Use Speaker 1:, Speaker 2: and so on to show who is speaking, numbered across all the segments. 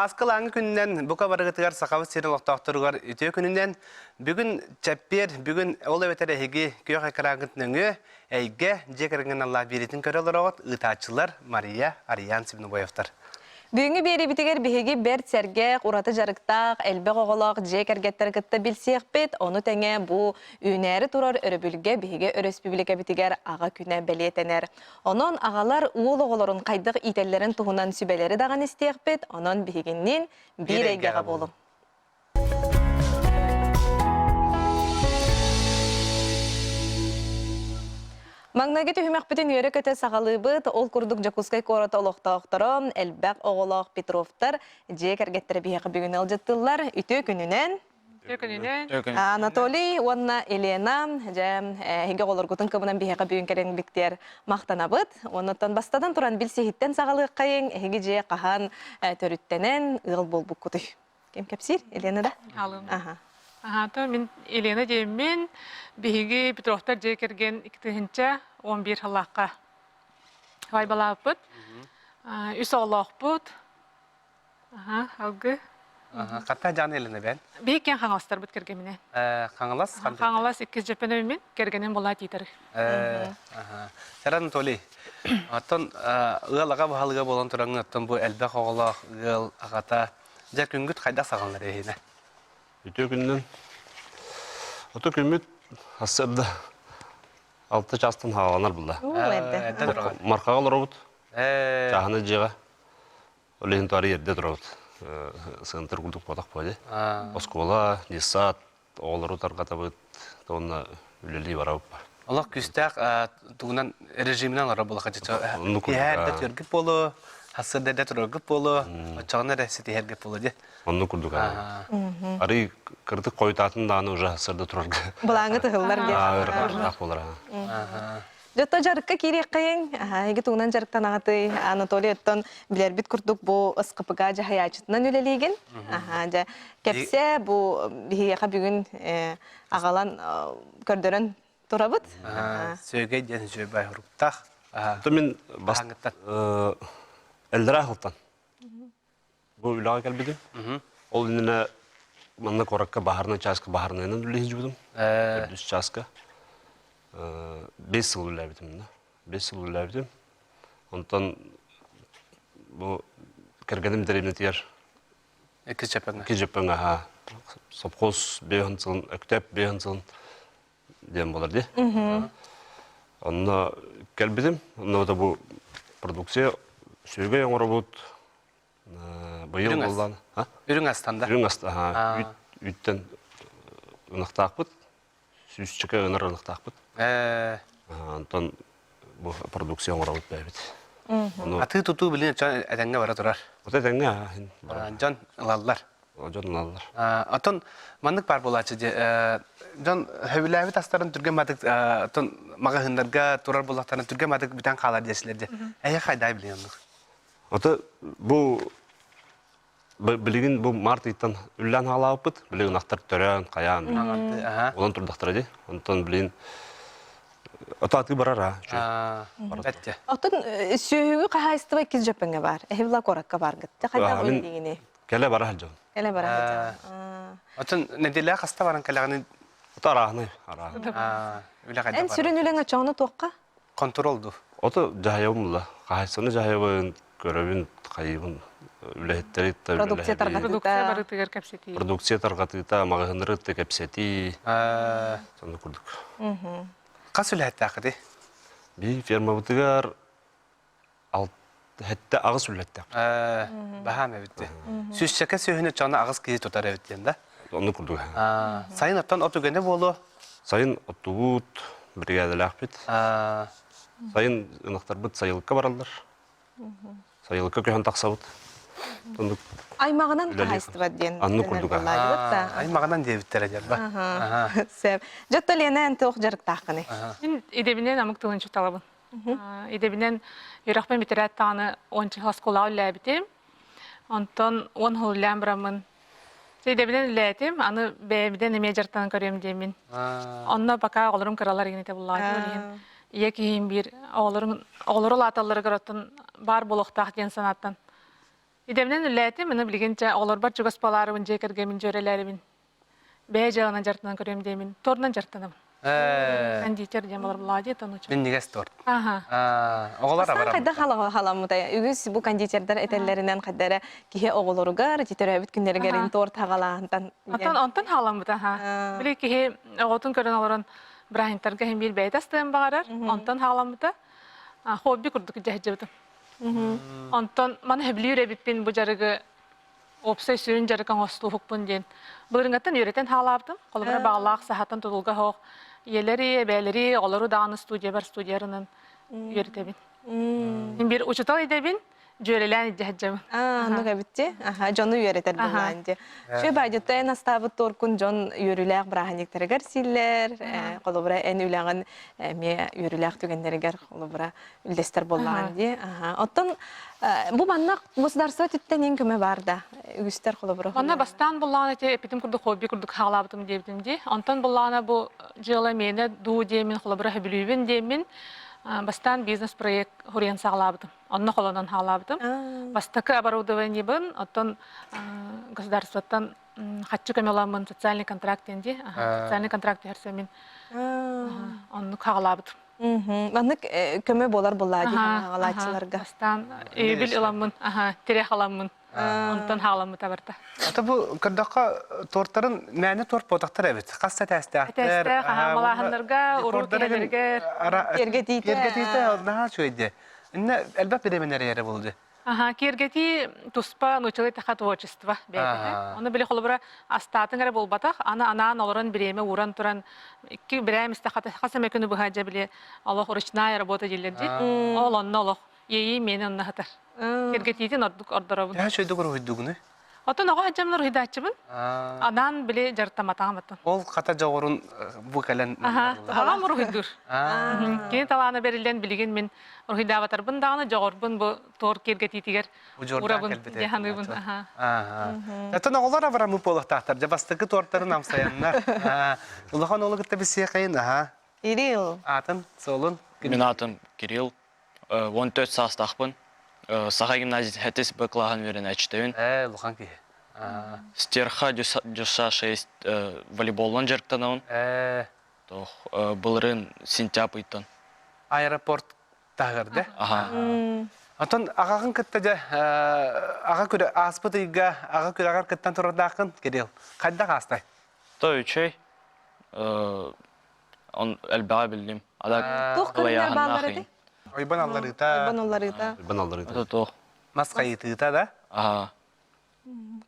Speaker 1: Сааскы ылааҥы күнүнэн бука барыгытыгар Сахабыт сирин олохтоохторугар үтүө күнүнэн бүгүн чэппиэр, бүгүн ол эбэтэр эһиги күөх экраҥҥыт нөҥүө эйгэ дьиэ кэргэн аллаах биэриитин көрө олороҕут ыытааччылар Мария, Ариян Свинобоевтар.
Speaker 2: Бүгүҥҥү биэриибитигэр биһиги бэрт сэргэх, ураты дьарыктаах, элбэх оҕолоох дьиэ кэргэттэри кытта билсиэхпит. Ону тэҥэ бу үүнээри турар өрөбүлгэ биһиги өрөспүүбүлүкэбитигэр Аҕа күнэ бэлиэтэнэр. Онон аҕалар уол оҕолорун хайдах иитэллэрин туһунан сүбэлэри даҕаны истиэхпит, онон биһигинниин биир эйгэҕэ буолуҥ. Маҥнайгы түһүмэхпитин үөрэ-көтө саҕалыыбыт. Ол курдук Дьокуускай куорат олохтоохторо, элбэх оҕолоох Петровтар дьиэ кэргэттэрэ биһиэхэ бүгүн ыалдьыттыыллар. Үтүө күнүнэн!
Speaker 3: Үтүө
Speaker 2: Анатолий уонна Елена, дьэ, эһиги оҕолоргутун кыбынан биһиэхэ бүгүн кэлэн биктиэр махтанабыт. Оннуттан бастатан туран билсиһиттэн саҕалыаххайыҥ, эһиги дьиэ хаһан төрүттэнэн ыал буолбуккутуй? Ким кэпсиир? Елена да?
Speaker 3: Алым.
Speaker 2: Аха.
Speaker 3: Аха, мин Елена диэммин, биһиги Петровтар дьиэ кэргэн 2011 сыллаахха вайбалаабыппыт. Үс оҕолоохпут. Аха, алгы.
Speaker 1: Хатта жан Елена бен?
Speaker 3: Биһиккен хаҥаластарбыт кэргэминэ.
Speaker 1: Хаҥалас?
Speaker 3: Хаҥалас иккис дьэппен кэргэнин була тиитэр.
Speaker 1: Сэр Анатолий, оттон ыал аҕа баһылыга буолан тураҥҥын, оттон бу элбэх оҕолоох ыал аҕата, дьэ күҥҥүт хайдах саҕаланар эһиэнэ?
Speaker 4: Үтүө күнүнэн. Ото күммүт сарсыарда 6 чаастан хааланар булла. Мархаҕа олоробут. Чааһына дьиэҕэ. Ол иһин туары эрдэ турабыт. Сыантыр курдук буотах буоле. Оскуола, детсад, оҕолору тарҕатабыт уонна үлэлии барабыт.
Speaker 1: Олох күүстээх тугунан режиминэн олорор буолаха киэһэ эрдэ түөргүт буолуо, сарсыарда эрдэ тураргыт буолуо, оччоҕуна эрэ ситиһэргит буолуо дии.
Speaker 4: Оннук курдук арый кырдык хойутаатын даҕаны уже сарсыарда турарга.
Speaker 2: Былааҥҥы тыһыллар диэн.
Speaker 4: Ыарахаттаах буолар.
Speaker 2: Дьотто дьарыкка киириэххэйиҥ. Эһиги тугунан дьарыктанаҕытый? Анатолий оттон билэрбит курдук бу СКПК дьаһайааччытынан үлэлиигин. Аха, дьэ, кэпсээ бу биһиэхэ бүгүн аҕалан көрдөрөн турабыт.
Speaker 1: Сүөгэй диэн үчүгэй хуруктаах.
Speaker 4: Оттон мин бас Эллэрэ аһылтан. Бу үлэҕэ кэлбитим. Ол иннинэ манна куоракка баһаарынай чааска баһаарынайынан үлэлэһэ Төрдүс чааска. 5 сыл үлэлээбитим да. 5 сыл үлэлээбитим. Онтон бу кэргэним дэриэбинэтигэр
Speaker 1: Икки Дьэппэҥҥэ.
Speaker 4: Икки Дьэппэҥҥэ аһаа совхоз бэйэһин сылын, Өктөөп бэйэһин сылын диэн буолар дии. Онно кэлбитим. Онно бу продукция сүөгэй оҥоробут, Быйыл буоллаан.
Speaker 1: Үрүҥ астан да?
Speaker 4: Үрүҥ ас, аха, үүттэн ынахтаахпыт. Сүүсчэкэ ынар ынахтаахпыт. Онтон бу продукция оҥоробут бэйэбит.
Speaker 1: Атыы-тутуу билин дьон этэҥҥэ бара турар.
Speaker 4: Вот этэҥҥэ
Speaker 1: Дьон ылаллар.
Speaker 4: Дьон ылаллар.
Speaker 1: Оттон маннык баар буолааччы дьэ дьон сөбүлээбит астарын түргэн матык оттон маҕаһыыннарга турар буоллахтарына түргэн матык бүтэн хаалар диэсилэр дьэ. Эһэ хайдай билин оннук?
Speaker 4: Ото бу билигин бу март ыйтан үллээн хаалаабыппыт. Билигин ынахтар төрөөн, хайаан улан турдахтара дии. Онтон билигин ото атыы барар аа.
Speaker 1: Бэттэ.
Speaker 2: Оттон сүөһүгү хаһаайыстыба иккис дьөппөҥҥө баар. Эһи куоракка бааргыт. Хайдах үлэлиигиний?
Speaker 4: Кэлэ бара сылдьабын.
Speaker 2: Кэлэ бара сылдьабын.
Speaker 1: Оттон нэдиэлэ хаста баран кэлэҕиний?
Speaker 4: Ото арааһынай, арааһынай.
Speaker 1: Үлэ хайдах
Speaker 2: Эн сүрүн үлэҥ оччоҕуна туохха?
Speaker 1: Контрол дуу?
Speaker 4: Ото дьаһайабын була. Хаһайсаны дьаһайабын, көрөбүн, хайыбын, үлэһиттэри кытта
Speaker 2: Продукция
Speaker 4: үлэлэһэбин.
Speaker 2: тарҕатыыта.
Speaker 3: Продукция барытыгар кэпсэтии.
Speaker 4: Продукция тарҕатыыта, маҕаһыыннары кытта кэпсэтии. Сонно курдук.
Speaker 1: Хас үлэһиттээххитий?
Speaker 4: Биһиги фермабытыгар хэттэ аҕыс үлэһиттээх.
Speaker 1: Баһаам эбит дии. Сүүсчэкэ сүөһүнү чоно аҕыс киһи тутар эбит диэн да?
Speaker 4: Оннук курдук.
Speaker 1: Сайын оттон от үгэнэ буолуо?
Speaker 4: Сайын оттубут, биригээдэлээхпит. Сайын ынахтарбыт сайылыкка бараллар. Сайылыкка көһөн тахсабыт. Оннук
Speaker 2: Аймаҕынан хаһаайыстыба диэн
Speaker 4: Анны курдук.
Speaker 1: Аймаҕынан диэбиттэрэ диэн ба.
Speaker 2: Сөп. Дьотто Лена эн туох дьарыктааххыный?
Speaker 3: Мин идэбинэн омук тылын учууталабын. Идэбинэн үөрэхпин бүтэрээт даҕаны уонча сыл оскуолаҕа үлэлээбитим. Онтон 10 сыл үлэлээн бараммын идэбинэн үлэлээтим, аны бэйэбинэн эмиэ дьарыктанан көрүөм диэммин. Онно пока оҕолорум кыралар игинэтэ буллаҕа ол иһин ийэ киһим биир оҕолорун оҕолору улааталларыгар оттон баар буолуохтаах диэн санааттан. Идэбинэн үлэлээтим, аны билигин дьэ оҕолорбор чугас буолаарыбын, дьиэ кэргэммин дьүөрэлээрибин, бэйэ дьыаланан дьарыктанан көрүөм диэмин, торунан дьарыктанабын. Кондитер диэн болар буолаа тонучу.
Speaker 1: Минньигэс торт.
Speaker 3: Аха.
Speaker 1: Оҕолор
Speaker 2: Бастаан хайдах халаммытай? Үгүс бу кондитердар этэллэринэн хайда эрэ киһи оҕолоругар, ити төрөөбүт күннэригэр торт хагалаантан.
Speaker 3: Онтон онтон халаммыта аха. Били киһи оҕотун көрөн олорон бырааһынньыктарга иһин биир бэйэтэ астыан баҕарар, онтон халаммыта. Хобби курдук дьаһдьыбытым. Онтон маны сөбүлүүр эбиппин бу дьарыгы уопсай сүрүн дьарык оҥостууһукпун диэн былырыҥҥаттан үөрэтэн хаалаабытым. Холобура баҕалаах саһатан тутулга оһох ийэлэри, эбээлэри, оҕолору даҕаны студиябар студиярынан үөрэтэбин. Мин биир учутал идэбин, дьүөрэлээн илдьэ сылдьабын.
Speaker 2: Аа, оннук эбитти. Аха, дьону үөрэтэр буолаан дии. Үчүгэй баайдьытта эн астаабыт торкун дьон үөрүүлээх бырааһынньыктарыгар сииллэр. Холобура, эн үлэҕин эмиэ үөрүүлээх түгэннэригэр холобура үллэстэр буоллаҕын дии. Оттон бу манна государство өттүттэн ең көмө бар да үгүстэр холобура.
Speaker 3: Манна бастаан буллаҕына ити эппитим курдук хобби курдук хаалаабытым диэбитим дии. Онтон буллаҕына бу дьыала миэнэ дуу диэмин холобура сөбүлүүбүн диэммин бастаан бизнес-проект хуруйан саҕалаабытым. Онно холонон хаалаабытым. Бастакы оборудованиебын оттон государствоттан хаччы көмө ыламмын социальный контракт диэн дии. Социальный контракт түһэрсэммин оннук хаалаабытым.
Speaker 2: Маннык көмө буолар буоллаа дии хаалааччыларга.
Speaker 3: Бастаан өйөбүл ыламмын, тирэх аламмын, онтон хааламмыта барта.
Speaker 1: Ата бу көрдөххө тортарын мээнэ торт буотахтар эбит. Хас этээстээхтэр.
Speaker 3: Этээстээх, малааһыннарга, уруу киһилэригэр.
Speaker 2: Киэргэтиитэ.
Speaker 1: Киэргэтиитэ наһаа үчүгэй дии. Иннэ элбэх бириэмэнэр эрэ буолду.
Speaker 3: Аха, киэргэтии туспа нууччалыы таха творчество бэйэтэ. Ону били холобура астаатыҥ эрэ буолбатах, аны анаан олорон бириэмэ ууран туран икки бирэм истэ хас эмэ күнү быһа дьэ били олох ручная работа дииллэр дии. Ол онно олох иэйии миэнэ онно сытар. Киэргэтиитин ордук ордоробун.
Speaker 1: Төһө үчүгэйдик уруһуйдугунуй?
Speaker 3: Оттон оҕо сылдьаммын уруһуйдааччыбын. Анаан били дьарыктамматаҕым оттон.
Speaker 1: Ол хата дьоҕурун бу кэлэн
Speaker 3: Аҕам уруһуйдуур. Кини талаана бэриллэн билигин мин уруһуйдаабатарбын даҕаны дьоҕурбун бу туор киэргэтиитигэр урабын дии саныыбын.
Speaker 1: Оттон оҕолор абыраммыт буолуохтаахтар. Дьэ бастакы туортарын амсайаннар. Улахан уолу кытта билсиэхэйин, аха.
Speaker 2: Кирилл.
Speaker 1: Аатын, суолун?
Speaker 5: Мин аатым Кирилл. 14 саастаахпын. Саха гимназия хэтис Б кылааһын үөрэнээччитэбин.
Speaker 1: Ээ, улахан киһи.
Speaker 5: Стерха Дюша 6 волейболунан дьарыктанабын.
Speaker 1: Ээ.
Speaker 5: Тох былырыын сентябрь ыйтан.
Speaker 1: Аэропорт таһыгар да?
Speaker 5: Аха.
Speaker 1: Онтон аҕаҕын кытта дьэ аҕа күрэ ааспыт ыйга аҕа күрэҕэр кыттан турардааххын Кирилл. Хайдах аастай?
Speaker 5: То үчүгэй. Он элбэҕи биллим. Ада
Speaker 2: Туох көрүҥнэр бааллар этэй?
Speaker 1: Ойбон алларыыта.
Speaker 2: Ойбон алларыыта.
Speaker 4: Ойбон алларыыта.
Speaker 5: Это туох?
Speaker 1: Мас хайытыыта да?
Speaker 5: Аа.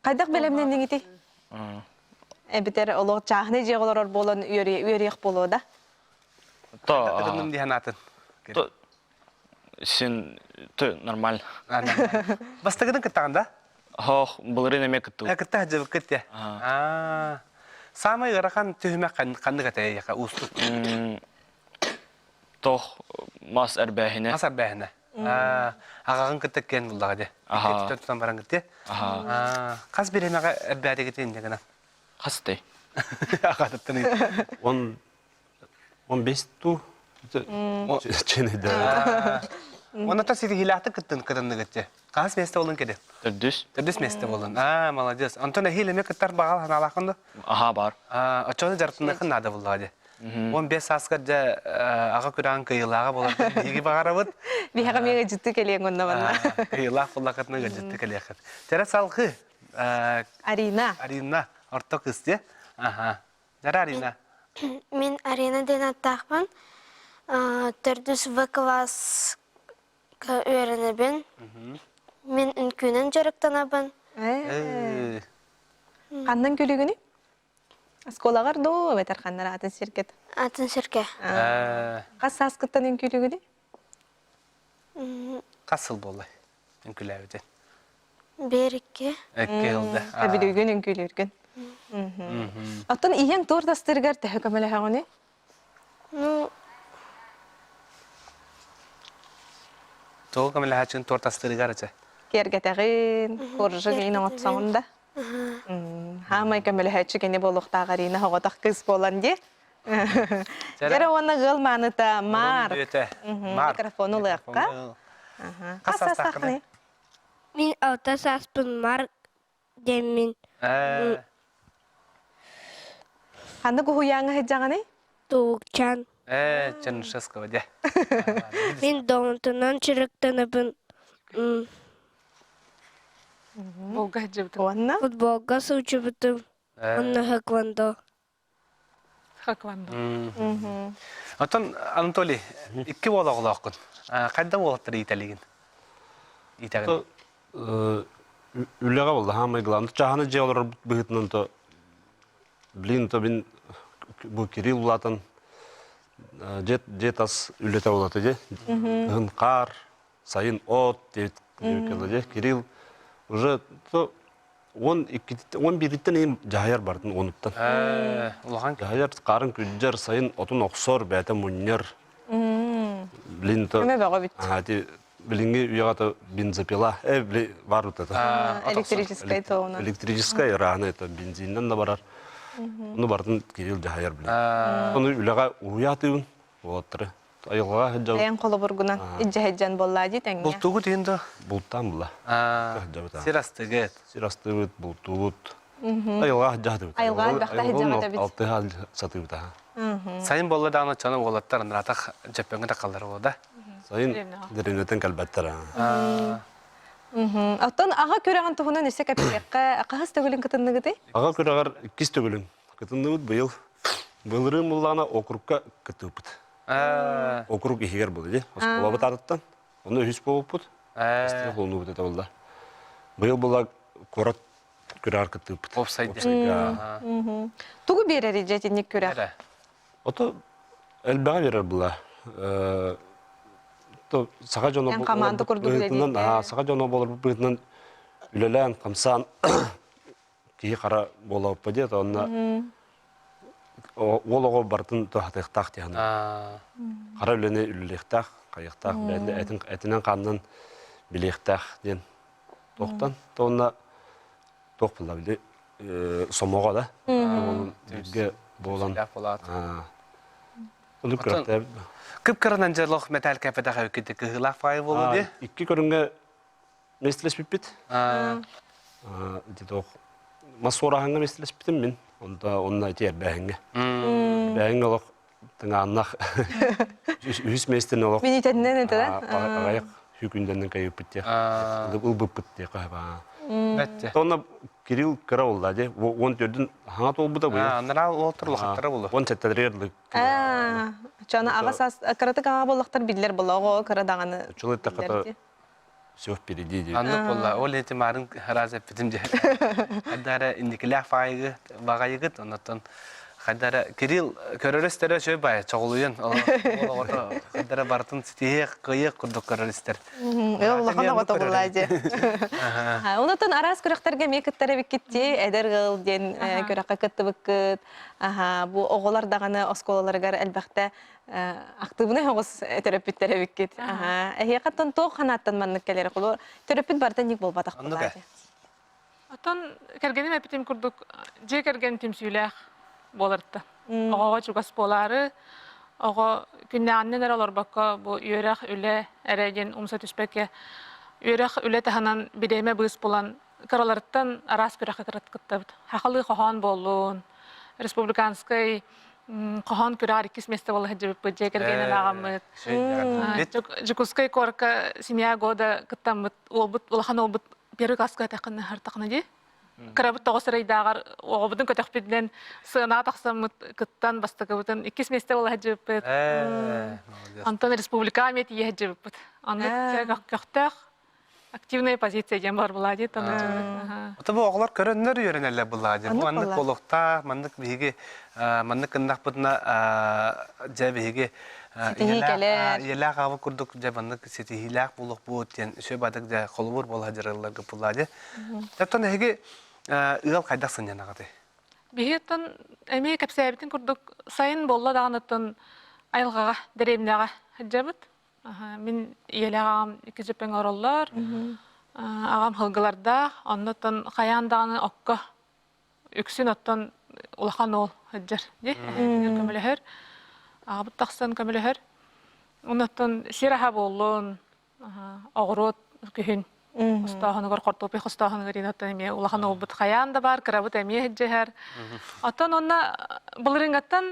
Speaker 2: Хайдах бэлэмнэнниҥитий? Эбэтэр олох чааһынай дьиэҕэ олорор буолан үөрүйэх буолуо да?
Speaker 5: То.
Speaker 1: Кытынным диэн атын.
Speaker 5: То син то нормально.
Speaker 1: Бастакытын кыттаҕын да?
Speaker 5: Хоох, былырыын эмиэ кыттыбыт.
Speaker 1: Кытта сылдьыбыккыт дии. Аа. Саамай ыарахан түһүмэх ханнык этэй эйиэхэ уустук?
Speaker 5: Тох мас эрбээһинэ.
Speaker 1: Мас эрбээһинэ. Аҕаҕын кытта киэн буллаҕа дии. Икки тутан баран кытты. Хас бириэмэҕэ эрбээтигит инньэ гынан?
Speaker 5: Хастай.
Speaker 1: Аҕатыттан
Speaker 4: Он Он бес ту чэнэйдэ.
Speaker 1: Онно ситиһиилээхтик кыттын кытынныгыт дьэ. Хас месте болун кеде?
Speaker 5: Төрдүс.
Speaker 1: Төрдүс месте болун. Аа, молодец. Онтон эһиил эмиэ кыттар баҕал ханаалааххын да?
Speaker 5: Аха бар.
Speaker 1: Аа, оччону дьарыктаныаххын наада буллаҕа дьэ. 15 сааскар дьэ аҕа күрэҕин кыайыылааҕа буолар биһиги баҕарабыт.
Speaker 2: Биһиэхэ эмиэ ыалдьыттыы кэлиэҥ онно манна.
Speaker 1: Кыайыылаах буоллаххытына ыалдьыттыы кэлиэххит. Тэрэ салгыы.
Speaker 2: Арина.
Speaker 1: Арина, орто кыыс дьэ. Аха. Дара Арина.
Speaker 6: Мин Арина диэн ааттаахпын. Төрдүс В кылааска үөрэнэбин. Мин үҥкүүнэн дьарыктанабын.
Speaker 2: Ханнан күлүгүнүй? Оскуолаҕар дуу, эбэтэр ханнар атын сиргэ?
Speaker 6: Атын сиргэ.
Speaker 2: Хас сааскыттан үҥкүүлүгүнүй?
Speaker 1: Хас сыл буолла үҥкүүлээбитин?
Speaker 6: Биир-икки.
Speaker 1: Икки ылда.
Speaker 2: Эбилүүгүн үҥкүүлүүргүн. Оттон ийэҥ туор тастыырыгар төһө көмөлөһөҕүнүй?
Speaker 6: Ну,
Speaker 1: Тугу көмөлөһөөччүн туор тастыырыгар ача?
Speaker 2: Киэргэтэҕин, куржук иин оҥотсоҕун да? Хаамай көмөлөһөөччү кини буолуохтаах Арина оҕотох кыыс буолан дии. Дьэрэ уонна ыал мааныта Маар.
Speaker 1: Маар.
Speaker 2: Микрофону ылыахха.
Speaker 1: Хас саастааххыный?
Speaker 6: Мин алта сааспын Марк диэммин.
Speaker 1: Ээ.
Speaker 2: Ханнык уһуйааҥҥа сылдьаҕыный?
Speaker 6: Туукчан.
Speaker 1: Ээ, Чернышевского дьэ.
Speaker 6: Мин доҕунтунан дьарыктанабын.
Speaker 3: Футболга сылдьыбытым.
Speaker 2: Уонна?
Speaker 6: Футболга сылдьыбытым. Онно хэквондо.
Speaker 3: Хэквондо.
Speaker 1: Оттон Анатолий, икки уол оҕолооххун. Хайда уолаттары иитэлигин? Иитэҕин?
Speaker 4: Үлэҕэ буолла, хаамай главное. Чааһына дьиэ олорор быһыытынан то блин, то мин бу Кирилл улаатан дьиэ дьиэ тас үлэтэ буолата дьэ. Кыһын хаар, сайын от диэбит дьэ. Кирилл уже то 12 11-тэн иһин дьаһайар бардын онуттан.
Speaker 1: Улахан
Speaker 4: Дьаһайар хаарын күрдьэр, сайын отун охсор, бэйэтэ мунньар. Блин, то
Speaker 2: Көмө бөҕө бүт.
Speaker 4: ити билиҥҥи үйэҕэ то бензопила, э, били бар вот это.
Speaker 2: Электрическай тоуна.
Speaker 4: Электрическай ырааны это бензиннэн да барар. Ону бартын Кирилл дьаһайар блин. Ону үлэҕэ уһуйаатыыбын уолаттары. Айылҕаҕа сылдьабыт.
Speaker 2: Бэйэҥ холобургунан илдьэ сылдьан буоллаа дии тэҥҥэ.
Speaker 1: Бултуугут иһин да?
Speaker 4: Бултаан була. Сылдьабыт.
Speaker 1: Сир астыгыт.
Speaker 4: Сир астыыбыт, бултуубут. Айылҕаҕа сылдьаатыбыт.
Speaker 2: Айылҕаҕа элбэхтэ сылдьаҕыт эбит.
Speaker 4: Алтыһа сатыыбыт аха.
Speaker 1: Сайын буолла даҕаны чону уолаттар ыраатах дьөппөҥҥө тахаллар буолла да.
Speaker 4: Сайын дэриэбинэтэн кэлбэттэр.
Speaker 2: Оттон аҕа күрэҕин туһунан өссө кэпсиэххэ хаһыс төгүлүн кытынныгытый?
Speaker 4: Аҕа күрэҕэр иккис төгүлүн кытынныбыт быйыл. Былырыын буллаҕына округка кыттыбыппыт. Округ иһигэр буолла дии. Оскуолабыт аатыттан. Онно үһүс буолбуппут. Бастакы холонуубут этэ буолла. Быйыл буолла куорат күрэҕэр кыттыбыппыт.
Speaker 1: Уопсайга.
Speaker 2: Тугу биэрэр дьэ итинник күрэх?
Speaker 4: Ото элбэҕи биэрэр була. То саха дьоно
Speaker 2: Эн команда курдук үлэлииргэ.
Speaker 4: Саха дьоно буоларбыт быһыытынан үлэлээн, хамсаан киһи хара буолаппа диэт онно уол оҕо барытын туһатыахтаах диэн хара үлэни үлэлиэхтээх хайыахтаах бэйэтин этинэн хаанынан билиэхтээх диэн туохтан то онно туох буолла били сомоҕо да бииргэ буолан Ону күрэхтээбит
Speaker 1: Кып-кыранан дьолох металл кэппэтэх эбиккит кыһыылаах файл буолуо дии.
Speaker 4: Икки көрүҥҥэ Миэстэлэспиппит. Ити туох мас суораһаҥҥа миэстэлэспитим мин. Онто онно ити эрбээһиҥҥэ. Эрбээһиҥҥэ олох тыҥааннах үһүс миэстэни олох
Speaker 2: Миниитэтинэн этэ да?
Speaker 4: аҕайах сүүкүндэнэн кайыппыт диэх ылбыппыт диэх баа.
Speaker 1: Бэтте.
Speaker 4: Онно Кирилл кыра болла дии. Уон төрдүн хаҥа туолбута быйыл.
Speaker 1: Анараа уолтар улахаттара болу.
Speaker 4: Уон сэттэлэригэр
Speaker 2: Чана аҕа саас кыратык аҕа боллохтор биллэр буолла оҕо кыра даҕаны.
Speaker 4: Чыл эттэххэ все впереди диye.
Speaker 1: Аннык буолла. Ол эти марын раз эппитим дьэ. Хайдара инникилээх баҕайыгы баҕайыгыт оннотон хайдара Кирилл көрөр-истэрэ үчүгэй баайа чоҕулуйан ол оҕото хайдара барытын ситиһиэх кыайыах курдук көрөр-истэр.
Speaker 2: Улахан оҕото буолла дьэ. Онотон араас күрэхтэргэ эмиэ кыттар эбиккит дии эдэр ыал диэн күрэххэ кыттыбыккыт. Бу оҕолор даҕаны оскуолаларыгар элбэхтэ актыыбынай оҕус төрөппүттэр эбиккит. Эһиэхэ оттон туох ханааттан маннык кэлэр? Холобур, төрөппүт барыта ник буолбатах буолаа дии.
Speaker 3: Оттон кэргэним эппитим курдук дьиэ кэргэн түмсүүлээх буоларта. Оҕоҕо чугас буолаары, оҕо күннээҕинэн эрэ олорбокко бу үөрэх, үлэ эрэ диэн умса түспэккэ, үөрэх, үлэ таһынан бириэмэ быыс булан кыраларыттан араас күрэххэ кыттабыт. Хахалыы хоһоон буоллун, республиканскай хоһоон күрэҕэр иккис миэстэ буола сылдьыбыппыт дьиэ кэргэнин ааҕаммыт. Дьокуускай куоракка семья года кыттаммыт уолбут улахан уолбут первый класска этеххинэ хартахына дии. Кырабыт тоҕус ырайдааҕар оҕобутун көтөхпүтүнэн сыанаҕа тахсаммыт кыттан бастакыбытын иккис миэстэ буола сылдьыбыппыт. Онтон республикаҕа эмиэ тиийэ сылдьыбыппыт. Оннук көхтөөх активная позиция диэн бар булаа дии
Speaker 1: Ото бу оҕолор көрөннөр үөрэнэллэр булаа дии. Бу маннык буолуохтаах, маннык биһиги маннык гыннахпытына дьэ биһиги ийэлээх аҕабыт курдук дьэ маннык ситиһиилээх буолуохпут диэн үсүө бадык дьэ холобур буола дьарылларга булаа дии. Оттон эһиги ыал хайдах сынньанаҕытый?
Speaker 3: Биһи оттон эмиэ кэпсээбитин курдук сайын буолла даҕаныттан айылҕаҕа, дэриэбинэҕэ сылдьабыт. Мин ийэлээх аҕам икки дьэппэҥ ороллор. Аҕам һылгылардаах. Оннуттан хайаан даҕаны окко үксүн оттон улахан уол сылдьар дии. Эһээтигэр көмөлөһөр. Аҕабыт тахсан көмөлөһөр. Оннуттан сир аһа буоллун, оҕуруот күһүн. Хостооһунугар хортуоппуй хостооһунугар иин оттон эмиэ улахан уолбут хайаан да баар, кырабыт эмиэ сылдьыһар. Оттон онно былырыыҥҥаттан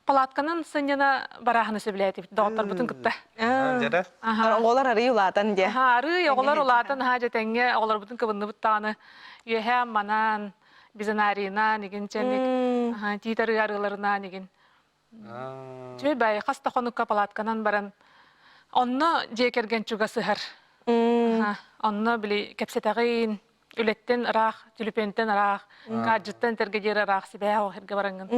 Speaker 3: палатканан сынньана барааһыны сөбүлээтибит доҕотторбутун кытта.
Speaker 1: Дьэрэ.
Speaker 2: Оҕолор арыый улаатан диэ.
Speaker 3: Арыый оҕолор улаатан аһаа дьэтэҥҥэ оҕолорбутун кыбынныбыт даҕаны үөһээ манаан бизонарийынан игин чэнник тиит арыы арыыларынан игин Үчүгэй баайы хас да хонукка палатканан баран онно дьиэ кэргэн чугасыһар. Онно били кэпсэтэҕин, үлэттэн ыраах, түлүпүөнтэн ыраах, гаджеттан тэргэ диэри ыраах сибэһэ оһиргэ бараҥҥын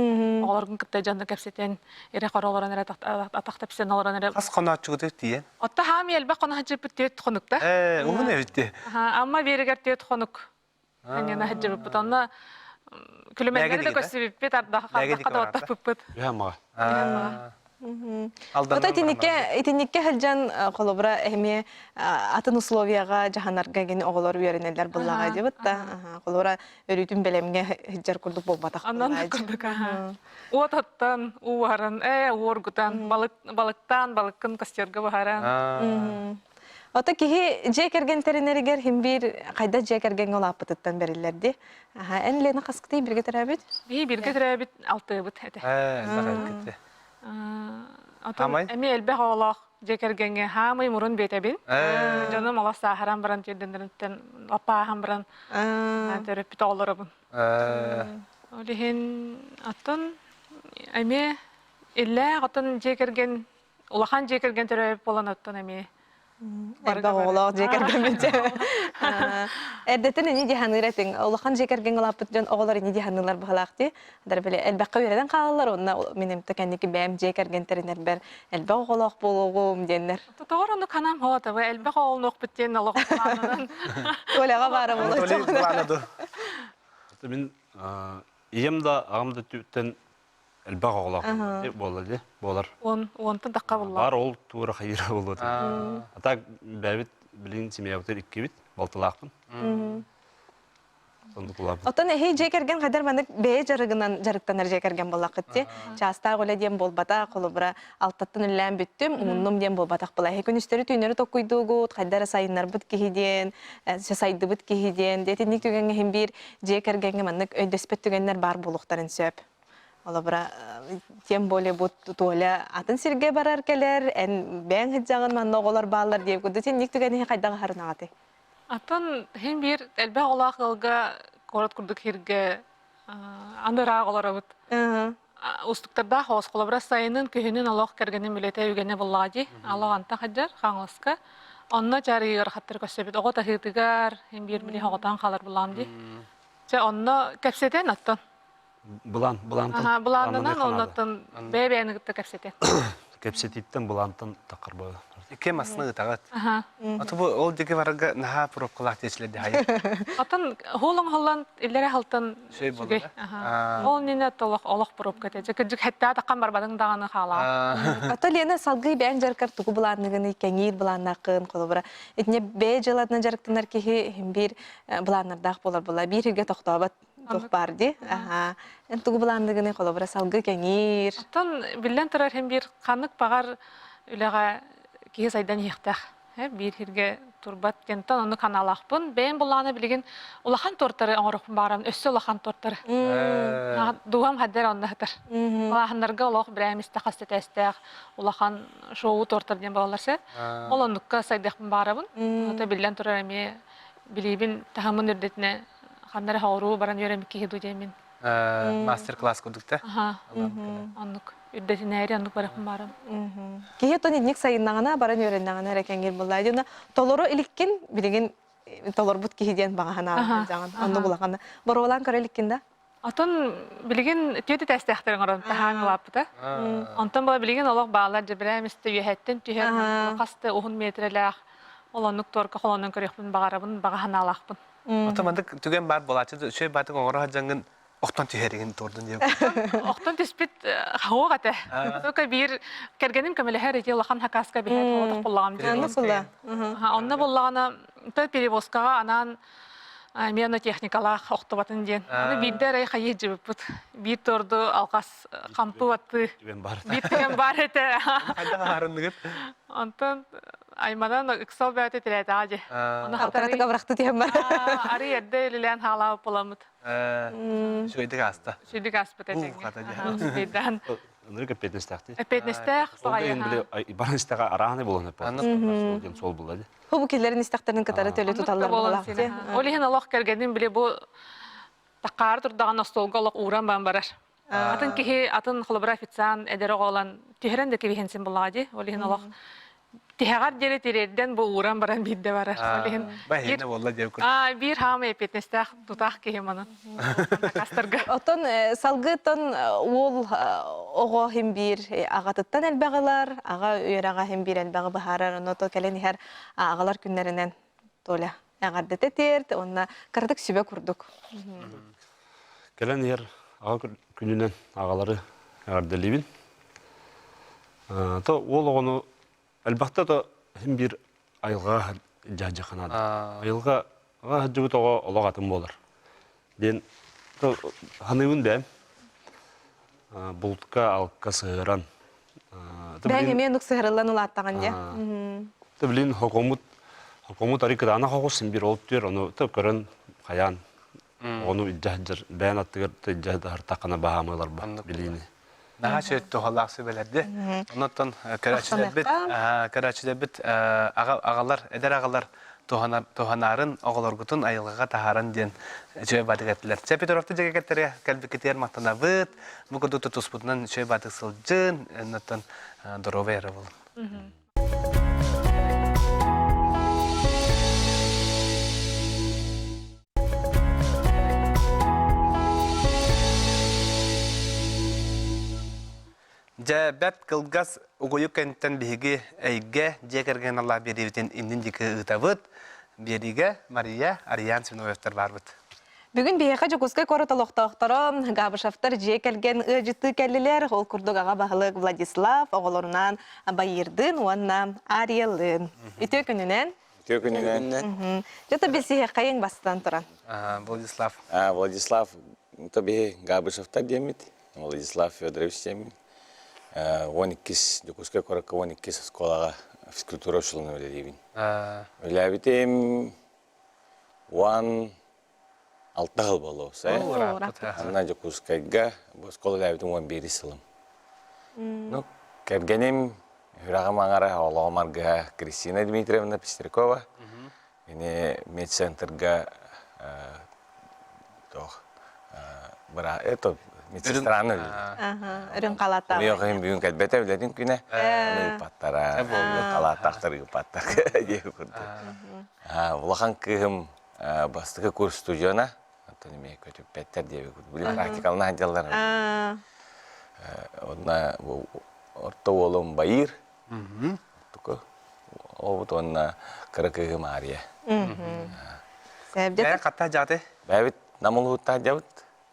Speaker 3: оҕолоргун кытта дьонно кэпсэтэн, ирэ-хоро олорон эрэ атах тэпсэн олорон эрэ.
Speaker 1: Хас хонооччугутуй тиийэн?
Speaker 3: Отто хаам элбэх хоноһдьыппыт түөрт хонукта.
Speaker 1: Ээ, уһун эбит дии.
Speaker 3: Амма биэригэр түөрт хонук Анньана сылдьыбыппыт. Онно күлүмэннэри да көстүбүппүт, ардахха да оттоппуппут.
Speaker 4: Үһэ маҕа.
Speaker 2: Ото итинникке итинникке сылдьан холобура эмиэ атын условияҕа дьаһанарга гин оҕолор үөрэнэллэр буллаҕа дьыбыт да холобура өрүүтүн бэлэмҥэ сылдьар курдук буолбатах
Speaker 3: Онон курдук аха. Уот оттон, уу уһаран, ээ уоргутан, балык балыктаан, балыккын костерга буһаран.
Speaker 2: Ото киһи дьиэ кэргэн тэринэригэр хим биир хайда дьиэ кэргэҥҥэ улааппытыттан бэриллэр дии. Аха, эн Лена хаскытый биргэ төрөөбүт?
Speaker 3: Биһи биргэ төрөөбүт алтыабыт этэ.
Speaker 1: Ээ,
Speaker 3: Отон эмиэ элбэх оҕолоох дьиэ кэргэҥҥэ хаамый мурун биэтэбин. Дьонум олох сааһыран баран тиэрдэннэриттэн аппааһан баран төрөппүт оҕолоробун. Ол иһин оттон эмиэ иллээх оттон дьиэ кэргэн улахан дьиэ кэргэн төрөөбүт буолан оттон эмиэ
Speaker 2: Элбэх оҕолоох дьиэ кэргэммит. Эрдэтин ини дьаһаныыр этиҥ. Улахан дьиэ кэргэҥҥэ улааппыт дьон оҕолор ини дьаһаныылар быһалаах дии. Дар били элбэххэ үөрэнэн хаалаллар уонна мин эмтэ кэнники бэйэм дьиэ кэргэн тэринэрбэр элбэх оҕолоох буолуоҕум диэннэр.
Speaker 3: Тоҕор ону канам хоотабы элбэх оҕолонуохпут диэн олох планынан.
Speaker 2: Толяҕа баара буолуо.
Speaker 4: Мин ийэм да аҕам да түттэн элбэх оҕолоох буолла дии буолар.
Speaker 3: Уон уонтан тахха булла.
Speaker 4: Бар ол туура хайыра буолуо. А так бэйэбит билин семьябытыр иккибит балтылаахпын.
Speaker 2: Оттон эһи дьиэ кэргэн хайдар маннык бэйэ дьарыгынан дьарыктанар дьиэ кэргэн буоллаххыт дии. Чаастаах үлэ диэн буолбата, холобура алтаттан үлэлээн бүттүм, умуннум диэн буолбатах була. Эһи күнүстэри түүннэри токкуйдуугут, хайдара сайыннарбыт киһи диэн, сайдыбыт киһи диэн. Итинник түгэҥҥэ иһин биир дьиэ кэргэҥҥэ маннык өйдөспөт түгэннэр баар буолуохтарын сөп. Холобура, тем более бу Толя атын сиргэ барар кэлэр, эн бэйэҥ сылдьаҕын манна оҕолор бааллар диэбит курдук синник түгэни хайдах аһарынаҕытый?
Speaker 3: Атын иһин биир элбэх оҕолоох ыалга куорат курдук сиргэ аны ыраах олоробут. Устуктардаах оҕус холобура сайынын, күһүнүн олох кэргэним үлэтэ үгэнэ буллаҕа дии. Олох анта хадьар, Хаҥаласка. Онно чарыйыгар хаттар көрсөбүт. Оҕо таһыытыгар, иһин биир били оҕотон хаалар буллаҕым дии. Чэ, онно кэпсэтэн оттон.
Speaker 4: Былаан, былаантан.
Speaker 3: Аха, былаанынан оннуттан бэйэ-бэйэни кытта кэпсэтэн.
Speaker 4: Кэпсэтииттэн былаантан таххар буолар.
Speaker 1: Икки масны ытаҕыт. Аты бу ол диэки барарга наһаа пробкалаах диэчилэр дихайа.
Speaker 3: Атын хоолуң холлан иллere халтан үчүгэй. Ол нина толох олох пробка те. Кырдьык хэттээх таххан барбатыҥ даҕаны хаалаа.
Speaker 2: Ата Лена салгыы бэйэҥ дьарыкар тугу былаанныгыный, кэҥиир былааннааххын, холобура, итинне бэйэ дьыалатынан дьарыктанар киһи биир былааннардаах буолар була. Биир сиргэ тохтообот туох баар дии. Аха. Эн тугу былаанныгыный, холобура, салгыы кэҥиир.
Speaker 3: Оттон биллэн турар иһин биир ханнык баҕар үлэҕэ киһи сайдан иһиэхтээх. Биир сиргэ турбат диэнтэн оннук санаалаахпын. Бэйэм буллаҕына билигин улахан туортары оҥоруохпун баҕарабын, өссө улахан туортары. Дууһам хаддар онно сытар. Улаханнарга олох брэм истэ хас тэтээстээх улахан шоу туортар диэн буолаллар сэ. Ол оннукка сайдыахпын баҕарабын. Ото биллэн турар эмиэ билиибин таһымын үрдэтинэ ханна эрэ хоҕуруу баран үөрэммит киһи дуу диэммин.
Speaker 1: Мастер-класс курдук да?
Speaker 3: Оннук. Үрдэтинээри оннук барахпын баарым.
Speaker 2: Киһи оттон инник сайыннаҕына, баран үөрэннэҕинэ эрэ кэҥиир буоллаа. Дьоно толору иликкин билигин толорбут киһи диэн баҕа санаалаах дьаҕан. Оннук улахан. Боруолаан көрө иликкин да?
Speaker 3: Отон билигин түөтү тээстээхтэрин оҥорон таһаан ылааппыта. Онтон була билигин олох баалар дьэбирээм истэ үөһэттэн түһэр хас да уһун метрэлээх ол оннук туорка холонон көрүөхпүн баҕарабын, баҕа санаалаахпын.
Speaker 1: Ото мандык түгэн баар буолааччы үчүгэй баатык оҥоро сылдьаҥҥын охтон түһэригин туордун диэн.
Speaker 3: Охтон түспүт хоһуох этэ. Только биир кэргэним көмөлөһөр ити улахан хакаска биһэт хоһуотох буллаҕым диэн.
Speaker 2: Онно була.
Speaker 3: Онно буллаҕына перевозкаҕа анаан эмиэ техникалаах охтубатын диэн. Аны биирдэ эрэ хайыы дьыбыппыт. Биир торду алҕас хампы баттыы.
Speaker 4: Түгэн баар
Speaker 3: Биир түгэн баар этэ.
Speaker 1: Хайдах аһарынныгыт?
Speaker 3: Онтон. айманан ыксал бэйэтэ тирээтэҕэ дьэ. Ону
Speaker 2: Кыратык абырахты түһэн бар.
Speaker 3: Арый эрдэ үлэлээн хаалаабыт буоламмыт.
Speaker 1: Үчүгэйдик ааста.
Speaker 3: Үчүгэйдик ааспыт этэҥҥэ. Үчүгэйдээн.
Speaker 4: Ынырык эппиэтинэстээхтий.
Speaker 3: Эппиэтинэстээх
Speaker 4: баҕайы. Били баран истэҕэ арааһынай буолан эппиэтинэстээх диэн суол булла дии.
Speaker 2: Бу киллэрин истэхтэрин кытары төлө туталлар буолаах.
Speaker 3: Ол иһин олох кэргэним били бу таккаары турдаҕын остуолга олох ууран бан барар. Атын киһи, атын холобура официант эдэр оҕо ылан түһэрэн да кэбиһэн син буллаҕа дии. Ол иһин олох тиһэҕэр диэри тириэрдэн бу ууран баран биирдэ барар. Ол иһин
Speaker 1: биир, буолла диэбит
Speaker 3: Аа, биир хаамай эппиэтинэстээх тутаах киһи манан накастарга.
Speaker 2: Оттон салгыттан уол оҕо иһин биир аҕатыттан элбэҕи ылар, аҕа үөрэҕэ иһин биир элбэҕи быһаарар, онно то кэлэн иһэр аҕалар күннэринэн Толя эҕэрдэтэ тиэрт уонна кыратык сүбэ курдук.
Speaker 4: Кэлэн иһэр аҕа күнүнэн аҕалары эҕэрдэлиибин. То уол оҕону элбэхтэ то иһин биир айылҕаҕа дьаһдьахха наада. Айылҕаҕа сылдьыбыт оҕо олох атын буолар. Диэн то саныыбын бэйэм. Бултка, алка сыһыаран.
Speaker 2: Бэйэҥ эмиэ оннук сыһарыллан улааттаҕын дьэ.
Speaker 4: Ты блин хокомут хокомут ари кытаанах оҕус син бир ол түөр ону то көрөн хайаан ону илдьэ сылдьар бэйэн аттыгар илдьэ сылдьар баһаамылар ба билиини.
Speaker 1: Наһаа сөт туһалаах сүбэлэрди. Оннуттан көрөөччүлэрбит көрөөччүлэрбит аҕалар эдэр аҕалар туһанарын оҕолоргутун айылҕаҕа таһааран диэн үчүгэй баатык этилэр. Чэ Петровты дьэгэкэттергэ кэлбиккитигэр махтанабыт. Бу курдук тутуспутунан үчүгэй баатык сылдьын, оннуттан доруобай эрэ болун. Дьэ, бэрт кылгас угуйук кэнниттэн биһиги эйгэ дьиэ кэргэн аллаах биэриибитин иннин диэки ыытабыт. Биэриигэ Мария, Ариан Свиноевтар баарбыт.
Speaker 2: Бүгүн биһиэхэ Дьокуускай куорат олохтоохторо Габышевтар дьиэ кэргэн ыалдьыттыы кэллилэр. Ол курдук аҕа баһылык Владислав оҕолорунаан Байыырдыын уонна Ариялыын. Үтүө күнүнэн!
Speaker 7: Үтүө күнүнэн!
Speaker 2: Дьэ, билсиһиэххэйиҥ бастатан туран.
Speaker 1: Владислав.
Speaker 7: Владислав, биһи Габышевтар диэммит. Владислав Федорович диэммин. 12 Дьокуускай куоракка 12 оскуолаҕа физкультура учууталынан үлэлиибин. Үлээбитим 16 сыл буолуо Анна Дьокуускайга бу оскуола үлээбитим 11 сылым. Ну, кэргэним үрэҕим аҥара олоҕум аргыһа Кристина Дмитриевна Пестрякова. Кини медцентрга туох быра это медсестраны
Speaker 2: Үрүҥ халааттаах.
Speaker 7: Уйоҕым бүгүн кэлбэтэ үлэтин күнэ. Аны ыыппаттара. Халааттаахтар ыыппаттар диэн курдук. Улахан кыыһым бастакы курс студиона. Оттон эмиэ көтүппэттэр диэбит. Били практикалана сылдьаллар. Онно орто уолум Байыр. Туку Обут уонна кыра кыыһым Ария.
Speaker 1: Бэйэ хатта дьааты?
Speaker 7: Бэйэбит Нам улууһуттан дьабыт.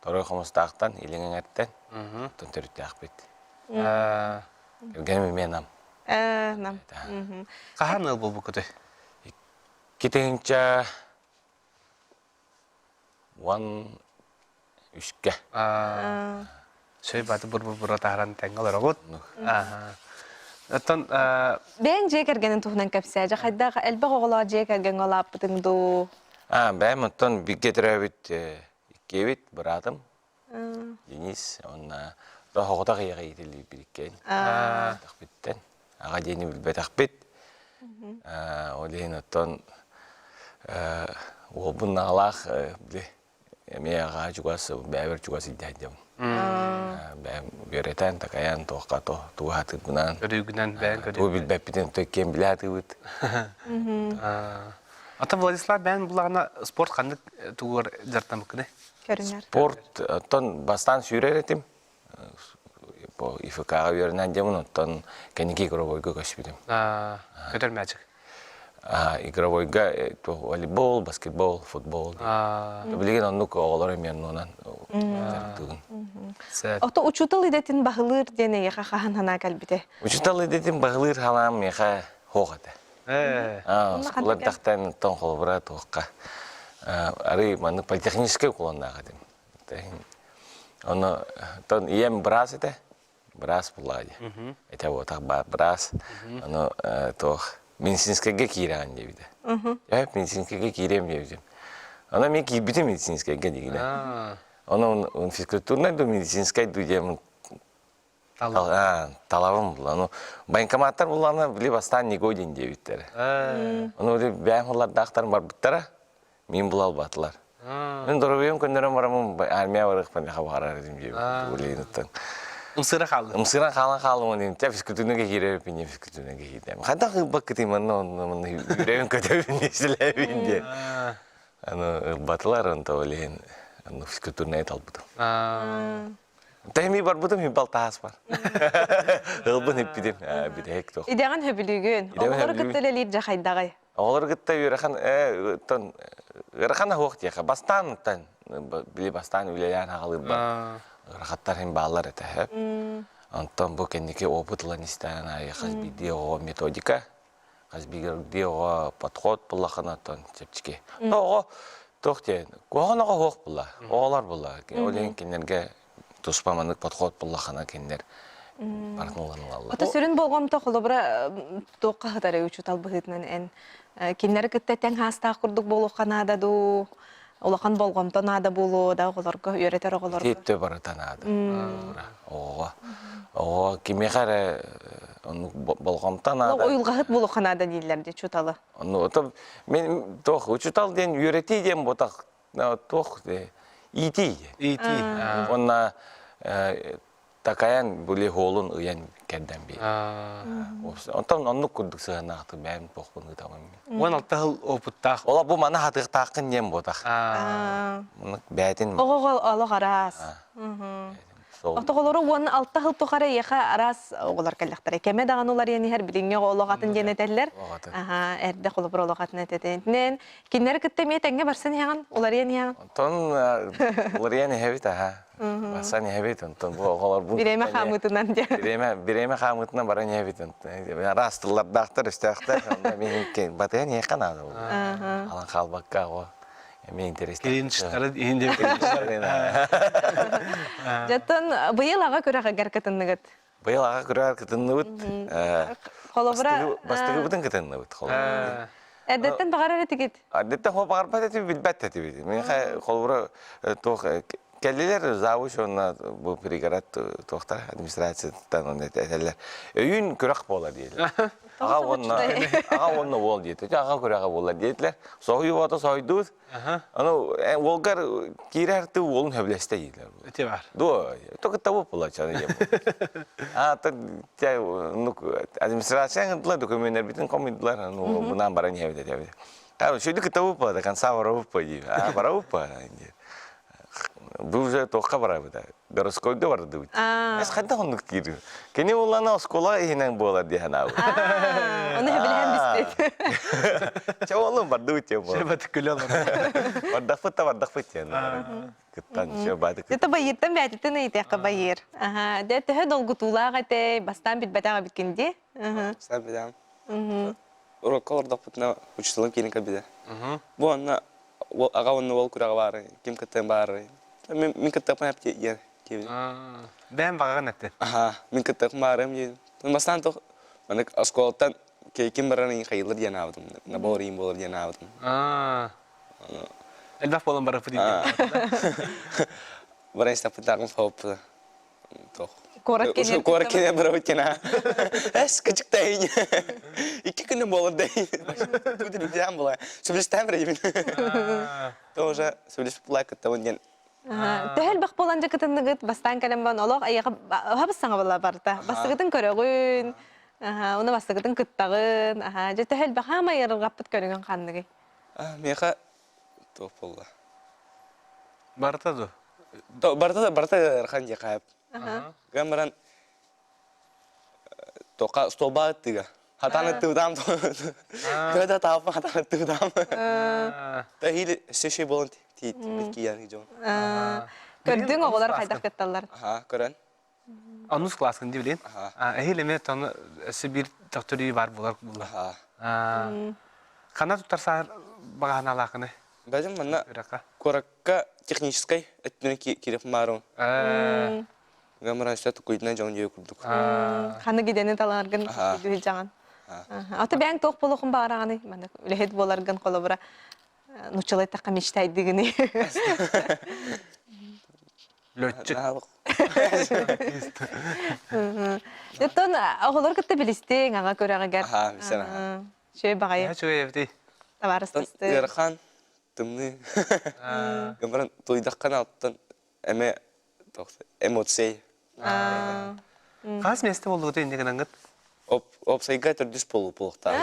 Speaker 7: Торой Хомустаахтан, Илин Эҥэртэн, оттон төрүттээхпит. Кэргэним эмиэ Нам.
Speaker 2: Нам.
Speaker 1: Хаһан ыал буолбуккутай?
Speaker 7: 2000 13-кэ.
Speaker 1: Сөй баты бур-бур таһаран тэҥҥэ олороҕут. Оттон
Speaker 2: Бэйэҥ дьиэ кэргэнин туһунан кэпсээ. Дьэ хайдах элбэх оҕолоох дьиэ кэргэҥҥэ улааппытыҥ дуу?
Speaker 7: Аа, бэйэм оттон бииргэ төрөөбүт иккиэбит быраатым Денис уонна соҕотох ийэҕэ иитиллибиппит иккиэн. Бэтэхпиттэн. Аҕа диэни билбэтэхпит. Ол иһин оттон уолбун наҕалаах били эмиэ аҕаа чугас бэйэбэр чугас илдьэ Бэйэм үөрэтэн, такайан, туохха тугу сатыырбынан.
Speaker 1: Көрүүгүнэн бэйэҥ көрүүгүнэн.
Speaker 7: Тугу билбэппитин иккиэн билэ сатыыбыт.
Speaker 1: Ата Владислав бэйэн булаҕына спорт ханнык тугугар дьарыктаммыккыный?
Speaker 2: Көрүҥэр.
Speaker 7: Спорт оттон бастаан сүүрэр этим. Бу ИФК-ҕа үөрэнэн дьэмин, оттон кэнники игровойга көспүтүм.
Speaker 1: Көтөр мээчик.
Speaker 7: Игровойга волейбол, баскетбол, футбол. Билигин оннук оҕолор эмиэ оннунан дьарыктыыбын.
Speaker 2: Ото учуутал идэтин баһылыыр диэн эйиэхэ хаһан санаа кэлбитэ?
Speaker 7: Учуутал идэтин баһылыыр санаам миэхэ суох этэ. Оскуола эрдэхтэн оттон холобура туохха арый маннык политехническай уклоннаах этим. Ону оттон ийэм быраас этэ. Быраас буллаҕа дии. Этэ буотах баар быраас. Ону туох. Медицинскэйгэ киирэҕин диэбитэ. Ээ, медицинскэйгэ киириэм диэбитим. Ана мен киирбитим медицинскэйгэ дигилэ. Ону он физкультурнай ду медицинскэй ду диэн талабым була. Ну, военкоматтар буллана били бастаан негодин диэбиттэрэ. Ону били бэйэм хыллардаахтарым барбыттара. Мин була албатылар. Мен доруобуйам көннөрөн барамын армия барыахпын хабарар этим диэбит.
Speaker 1: Ымсыра хаалды.
Speaker 7: Ымсыра хаалан хаалым диэн те физкультурныга киирэбиппин диэн физкультурныга киирдим. Хайдах ылбаккытый манна онно манна үрэбин көтөбүн диэсилээбин диэн. Аны ылбатылар онто ол иһин физкультурнай талбытым. Тэми барбытым хиббал таас бар. Ылбын иппитим бүтэһик туох.
Speaker 2: Идэҕин хөбүлүүгүн. Оҕолору кытта үлэлиир дьэ хайдаҕый?
Speaker 7: Оҕолору кытта үөрэхэн тон ыарахан аһуох диэхэ бастаан били бастаан үлэлээн аҕалыырбар ыарахаттар иһин бааллар этэ Онтон бу кэнники опыт ылан истээн аайы хас биирдии оҕо методика, хас биирдии оҕо подход буллахына оттон чэпчэки. Оҕо туох диэн куһаҕан оҕо суох була, оҕолор була. Ол иһин кинилэргэ туспа маннык подход буллахына кинилэр барытын ылан ылаллар.
Speaker 2: Ото сүрүн болҕомто холобура туохха сытарый учуутал быһыытынан эн кинилэри кытта тэҥ хаастаах курдук буолуохха наада дуу улахан болҕомто наада буолуо да оҕолорго үөрэтэр оҕолорго
Speaker 7: Тиэттэ барыта наада. Оҕоҕо. Оҕо кимиэхэ эрэ оннук болҕомто наада.
Speaker 2: Уйулҕаһыт буолуохха наада дииллэр дии учууталы.
Speaker 7: Ону ото мен туох учуутал диэн үөрэтии диэн ботах туох иитии.
Speaker 1: Иитии.
Speaker 7: Уонна такайан били хоолун ыйан кэрдэн биэр. Онтон оннук курдук сыһыаннаахтык бэйэм туохпун ыытабын.
Speaker 1: 16 сыл опыттаах.
Speaker 7: Ола бу маны хатыахтааххын диэн буотах. Бээтин.
Speaker 2: Оҕоҕо олох араас. Отоҕолору 16 сыл тухары эйиэхэ араас оҕолор кэллэхтэрэ. Кэмэ даҕаны уларыйан иһэр билиҥҥи оҕо олох атын диэн этэллэр. Аха, эрдэ холобур олох атын этэтинэн. Кинилэри кытта эмиэ тэҥҥэ барсан иһэҕин, уларыйан иһэҕин.
Speaker 7: Онтон уларыйан иһэбит аха. Барсан иһэбит, онтон бу оҕолорбун
Speaker 2: Бириэмэ хаамыытынан диэн.
Speaker 7: Бириэмэ, бириэмэ хаамыытынан баран иһэбит. Араас тыллардаахтар, өстөөхтөр. Онно мин батыһан иһиэххэ наада буолла. Алан хаалбакка оҕо эмиэ интересно.
Speaker 1: Клинчтары иһин диэн
Speaker 2: Дьоттон быйыл аҕа күрэҕигэр кытынныгыт.
Speaker 7: Быйыл аҕа күрэҕэр кытынныбыт.
Speaker 2: Холобура
Speaker 7: Бастыгыбытын кытынныбыт. Холобура.
Speaker 2: Эрдэттэн баҕарар этигит.
Speaker 7: Эрдэттэн баҕарбат этибит, билбэт этибит. Мин холобура туох кэллилэр завуч уонна бу пригород туохтар администрацияттан уонна этэллэр. Өйүүн күрэх буолар диэтилэр. Аҕа уонна аҕа уонна уол диэтэ. Аҕа күрэҕэ буолар диэтилэр. Соһуйуу буота соһуйдубут. Аны уолгар киирэр ты уолун хөблэстэ дииллэр.
Speaker 1: Ити бар.
Speaker 7: Дуо, только того получано диэн. А, то ну, администрация гындылар, документтарбытын комуйдулар, ну, бунан баран иһэбит этебит. А, шөйдү кытта до конца барабыппа дии. А, барабыппа диир. Бу уже туохха барабыт городскойга бардыбыт. Эс хайдах оннук диир. Кини улана оскуола иһинэн буолар дии санаабыт.
Speaker 2: Оны билэһэн биспит.
Speaker 7: Чэ олум бардыбыт диэн буолар.
Speaker 1: Шебет күлэ олорор.
Speaker 7: Бардахпыт да бардахпыт диэн. Кыттан все бады.
Speaker 2: Это байыттан бээтиттэн ыйытыахха байыр. Аха, дэ төһө долгутуулаах этэ, бастаан билбэтэх эбиккин дии.
Speaker 8: Бастаан билэм. Урокка олордохпутуна учителым киирэн кэлбитэ. Бу онно аҕа уонна уол күрэҕэ баарый, ким кыттыан баарый. Мин, мин кыттыахпын эп диэн диэбит.
Speaker 1: Бэйэм баҕаҕын эттин.
Speaker 8: Аха, мин кыттыахпын баарым диэн. Бастаан туох маннык оскуолаттан ким баран ыйын хайыллар диэн аабытым. Набор ыйын буолар диэн аабытым.
Speaker 1: Элбэх буолан барыппыт
Speaker 8: Баран истэппитааҕым соһуппута. Туох.
Speaker 2: Куорат кэнэ.
Speaker 8: Куорат кэнэ барабыт кэнэ. Эс кычыктайын. Икки күнүм буолар дэй. Тут илдьээн була. Сөбүлэстээн барайбын. Тоже сөбүлэспит булай кыттабын диэн.
Speaker 2: Төһө элбэх буолан дьэ кытынныгыт бастаан кэлэн бан олох айаҕа хабыс саҥа була барта. Бастыгытын көрөҕүн, уна бастыгытын кыттаҕын. Дьэ төһө элбэх хаамай ырылҕаппыт көрүҥүн ханныгый?
Speaker 8: Миэхэ туох буолла?
Speaker 1: Барыта ду?
Speaker 8: Барыта барыта ыарахан диэхэ сөп. Гынан баран тоқа столба ыттыга. Хатан ыттыбытаам Кыда тааппа хатан ыттыбытаам. Тахили сөшөй болон тиит бит киян дьон.
Speaker 2: Көрдүҥ оҕолор хайдах кытталлар?
Speaker 8: Аха, көрөн.
Speaker 1: Онус класскын дии билин. Эһил эмиэ тону өссө биир төхтөрүү бар булар була. Хана туттарсаар багаһаналаахыны?
Speaker 8: Бәдим манна куоракка техническай өттүнэн кииреп маарым. Гамара өссө тукуйдунан дьон дьиэ курдук.
Speaker 2: Ханы гидени талааргын дьаҕан. Аты бэйэҥ туох буолуохун баҕараҕыный? Маннык үлэһит буоларгын холобура нуччалай тахха мечтайдыгыный?
Speaker 1: Летчик.
Speaker 2: Оттон оҕолор кытта билистиҥ, аҕа күрэҕигэр.
Speaker 8: Аха, билсэн аха.
Speaker 2: Үчүгэй баҕайы.
Speaker 1: Үчүгэй эбитий.
Speaker 2: Табаарыстастыы.
Speaker 8: Ыарахан, тымныы. Гымран туйдаххына оттон эме эмоций.
Speaker 1: Хас миэстэ буоллугут инньэ гынаҥҥыт?
Speaker 8: Опсайга төрдүс болу буолуохтаах.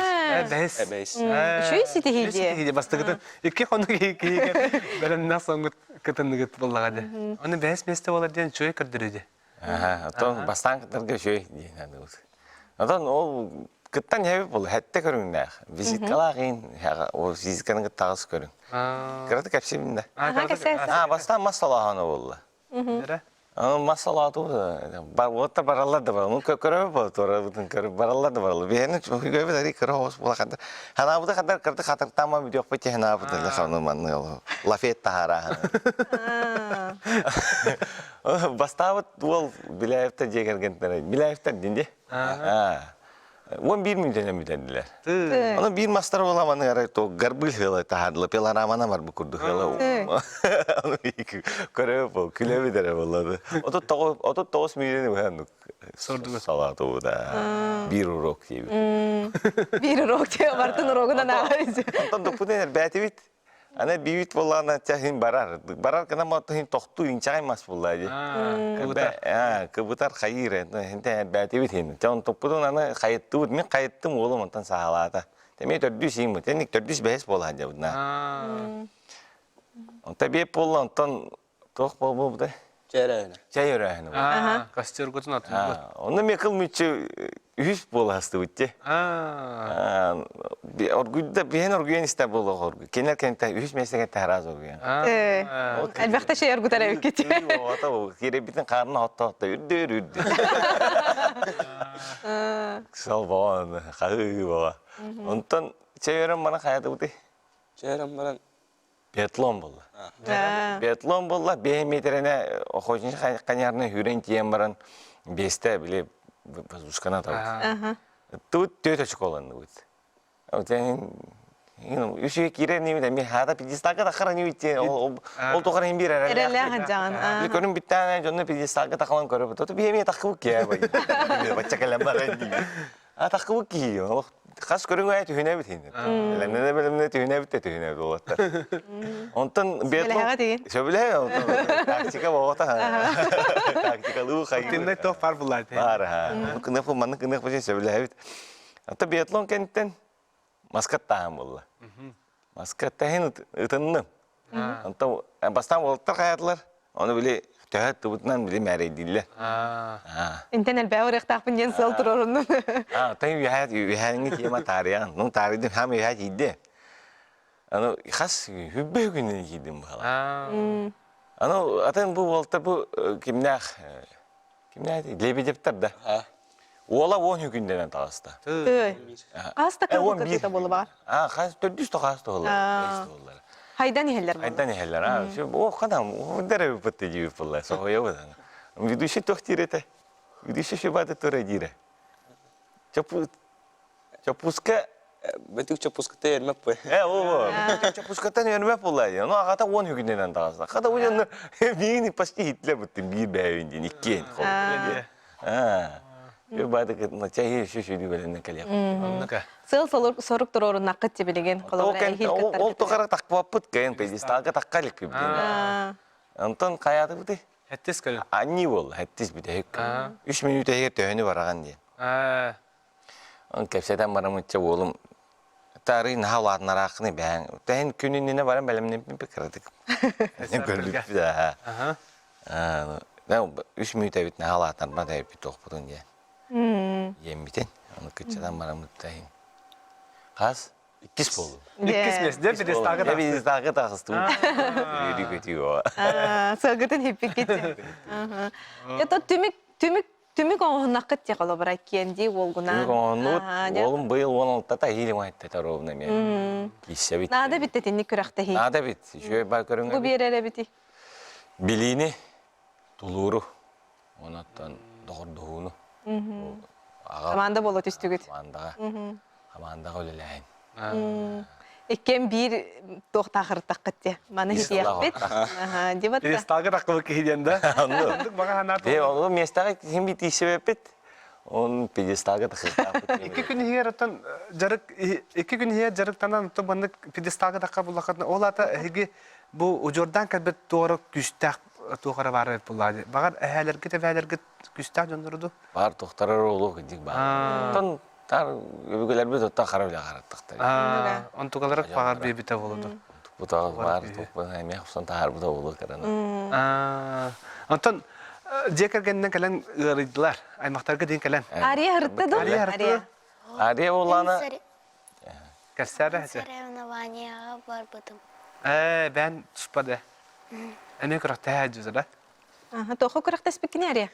Speaker 1: Бэһис.
Speaker 8: Бэһис.
Speaker 2: Үчүгэй ситиһии дии.
Speaker 1: Ситиһии бастакытын икки хонук киһигэ бэлэмнээх соҥҥут кытынныгыт буоллаҕа дии. Оны бэһис миэстэ буолар диэн үчүгэй көрдөрүү дии.
Speaker 7: Оттон бастаан кытарга үчүгэй диэн аныыбыт. Оттон ол кыттан иһэбит буолла, хэттэ көрүҥнээх. Визиткалаах иин, ол визитканы кытта аҕыс көрүҥ. Кыратык кэпсиибин да.
Speaker 2: Аа,
Speaker 7: бастаан мас солооһоно буолла. Мас солооту уотта бараллар да бараллар. Көрөбүт туорабытын көрүп бараллар да бараллар. Биһини көрөбүт ари кыра оҕус буола хандар. Ханаабыты хандар кырды хатыртаама бүтүөхпүт тиһэн аабыт хану манны лафет таһаарааһын. Бастаабыт уол Билаевтар дьиэ кэргэнтэрэ. Билаевтар дин дии. 11 мүнүүтэнэн бүтэрдилэр. Ону биир мастар буола маны арай то гарбыл хыла таһаардыла пилорамана бар бу курдук хыла. Ону көрөбү күлэбит эрэ буолла. 39 мүнүүтэн быһан салату да биир урок диэбит.
Speaker 2: Биир урок диye бартын урогунан ааҕа.
Speaker 7: Онтон докпутун эрбээтибит. Аны биибит буоллаҕына чэ барар. Барар гына мотуһун тохтуу инчэҕэй мас буолла дии.
Speaker 1: Кыбытар.
Speaker 7: Кыбытар хайыыр. Хинтэ эрбээтибит хин. Чэ онтуппутун аны хайыттыбыт. Мин хайыттым уолум онтон саҕалаата. Эмиэ төрдүс ииммит. Эник төрдүс бэһис буола сылдьабыт. Онто биэп буолла онтон Туох буолбутай?
Speaker 8: Чэй өрөөһүнэ.
Speaker 7: Чэй өрөөһүнэ.
Speaker 1: Аа, костюргутун отуннубут.
Speaker 7: Онно эмиэ кыл мүччү үһүс буола састыбыт дии.
Speaker 1: Аа.
Speaker 7: Оргуйда биһэн оргуйан истэ буолуох оргуй. Кинилэр кэнтэ үһүс миэстэгэ таһараас оргуйан.
Speaker 2: Элбэхтэ чэй оргутар эбиккит.
Speaker 7: Ото киирбитин хаарына хотто-хотто үрдүр үрдүр. Сал боҕон хаһыы боҕа. Онтон чэй өрөн баран хайатыбытый?
Speaker 8: Чэй өрөн баран
Speaker 7: Биатлон буолла. Биатлон буолла, биэһин миэтэрэнэ охотничий ханьарына сүүрэн тиийэн баран биэстэ били воздушканы атабыт. Тут төрт очколанныбыт. Үс үйэ киирэр нибит эми хаата пьедесталга таххар нибит ол тухар хин биир
Speaker 2: эрэлээх хаджаҕын.
Speaker 7: Көрүн бүттээн дьонно пьедесталга тахалан көрөбүт. Оту биһи таххыбыт киһи бачча кэлэн баран А таххыбыт киһи олох хас көрүҥ түһүнэбит хин. Элэмнэнэ бэлэмнэ түһүнэбит да түһүнэбит уолаттар. Онтон
Speaker 2: Сөбүлэһэҕэ тигин.
Speaker 7: Сөбүлэһэ онтон тактика боҕото. Тактикалыы хайы.
Speaker 1: Тиннэ туох бар буллар.
Speaker 7: Бар ха. Кыныах маннык кыныах бу сөбүлэһэбит. Ата биатлон кэнниттэн маскат тааһын буолла. Маскат таһын ытынным. Онтон бастаан уолаттар хайатылар. Ону били төһө тыбытынан били мээрэйдииллэр.
Speaker 2: Интен элбэҕи ырыахтаахпын диэн сыал туруоруннум.
Speaker 7: Аа, тэн үһэ үһээҥҥи тиэмэ таарыйан. Ну таарыйдым, хам үһэ тиийди. Аны хас хүббэ күнүн киирдим баhala. Аны атын бу уолта бу кимнээх Кимнээх Лебедевтэр да. Уола уон күндэнэн таҕыста.
Speaker 2: Хас да кыл кытыта буолла
Speaker 7: Аа, хас төрдүс то хас туһулар.
Speaker 2: Хайдан иһэллэр буолла.
Speaker 7: Хайдан иһэллэр. Аа, все, о, ханам, удар бытты дип буолла. Соһуйабыт. Ведущий туох диир этэ? Ведущий шибаты тура диирэ. Чопу Чопуска
Speaker 8: Бөтүк чопуската өрмөк бу.
Speaker 7: Э, о, чопускаттан өрмөк буолла. Ну, аҕата уон хүгүнэн таҕыста. Хата уонна миигин почти хитле буттым биир бэйэбин диэн иккиэн. Аа. Ү бады кытна чай шү шү беленне кэлиэх.
Speaker 1: Оннука.
Speaker 2: Сыл сорук туруоруннаххыт тибилигин.
Speaker 7: Ол тухары тахпаппыт кэйэн пьедесталга тахка иликпит. Онтон хайаатыбыты?
Speaker 1: Хэттис көрүн.
Speaker 7: Анни бол, хэттис бүтэһик. Үс мүнүүтэ төһөнү бараҕан диэн. Кэпсэтэн бараммычча уолум Таарый наһаа улаатынарааххыный бэһэҥ. Тэһин күн иннинэ баран бэлэмнэммиппин кыратык. Көрбүппүт аа. Үс мүнүүтэ эбит наһаа улаатынарбат эбиппит туохпутун диэн. Иэммитин. Ону кыччатан бараммыт иһин. Хас? Иккис буоллум.
Speaker 1: Иккис миэс. Дьэ пьедесталга
Speaker 7: Дьэ пьедесталга таҕыстыбыт. Үөрүү көтүү ова.
Speaker 2: Сылгытын хиппиккит. Это түмүк түмүк Түмүк оҥоһуннаххыт дии холобура киэндии уолгунаан.
Speaker 7: Түмүк оҥоһуннубут. Уолум быйыл 16-та иһиилим айта ровно эмиэ. Кииссэбит.
Speaker 2: Наада бит итинник күрэхтэһии.
Speaker 7: Наада бит. Үчүгэй баа көрүҥ
Speaker 2: Бу биэрэр эбити.
Speaker 7: Билиини, тулууру, онуттан доҕордоһууну.
Speaker 2: Команда буола түстүгүт.
Speaker 7: Командаҕа. Командаҕа үлэлээһин.
Speaker 2: Иккиэн биир туохтаахыртаххыт дии. Маны ситиэхпит. Дибат.
Speaker 1: Пьедесталга таххыбыт киһи диэн да. Оннук баҕа санаа.
Speaker 7: Ээ, ол миэстэҕэ ким бит тиийсибэппит. Он пьедесталга тахсыахтаахпыт.
Speaker 1: Икки күн иһигэр оттон дьарык икки күн иһигэр дьарыктанан оттон маннык пьедесталга тахха буллаххытына ол аата эһиги бу удьуордаан кэлбит туора күүстээх туох эрэ баар эбит буоллаҕа дии. Баҕар эһээлэргит эбээлэргит күүстээх дьоннору дуу?
Speaker 7: Баар туохтарар олох идик баар. Оттон тар өбүгэлэрбит оттон хара үлэ хараттахтар.
Speaker 1: Онтукалара баҕар биэбитэ буолуду.
Speaker 7: Бутаҕа баар туохпун эмиэ хопсон таһаарбыта буолуо
Speaker 1: кыраны. Онтон дьиэ кэргэнинэн кэлэн ыарыйдылар. Аймахтарга диэн кэлэн.
Speaker 2: Ария ырытты ду?
Speaker 1: Ария ырытты.
Speaker 7: Ария буоллаана
Speaker 1: Кэссээрэ этэ.
Speaker 9: Соревнованияҕа барбытым.
Speaker 1: Ээ, бээн туспа да. Эмиэ күрэхтэһэ дьүзэ
Speaker 2: Тоҕо күрэхтэспиккини Ария?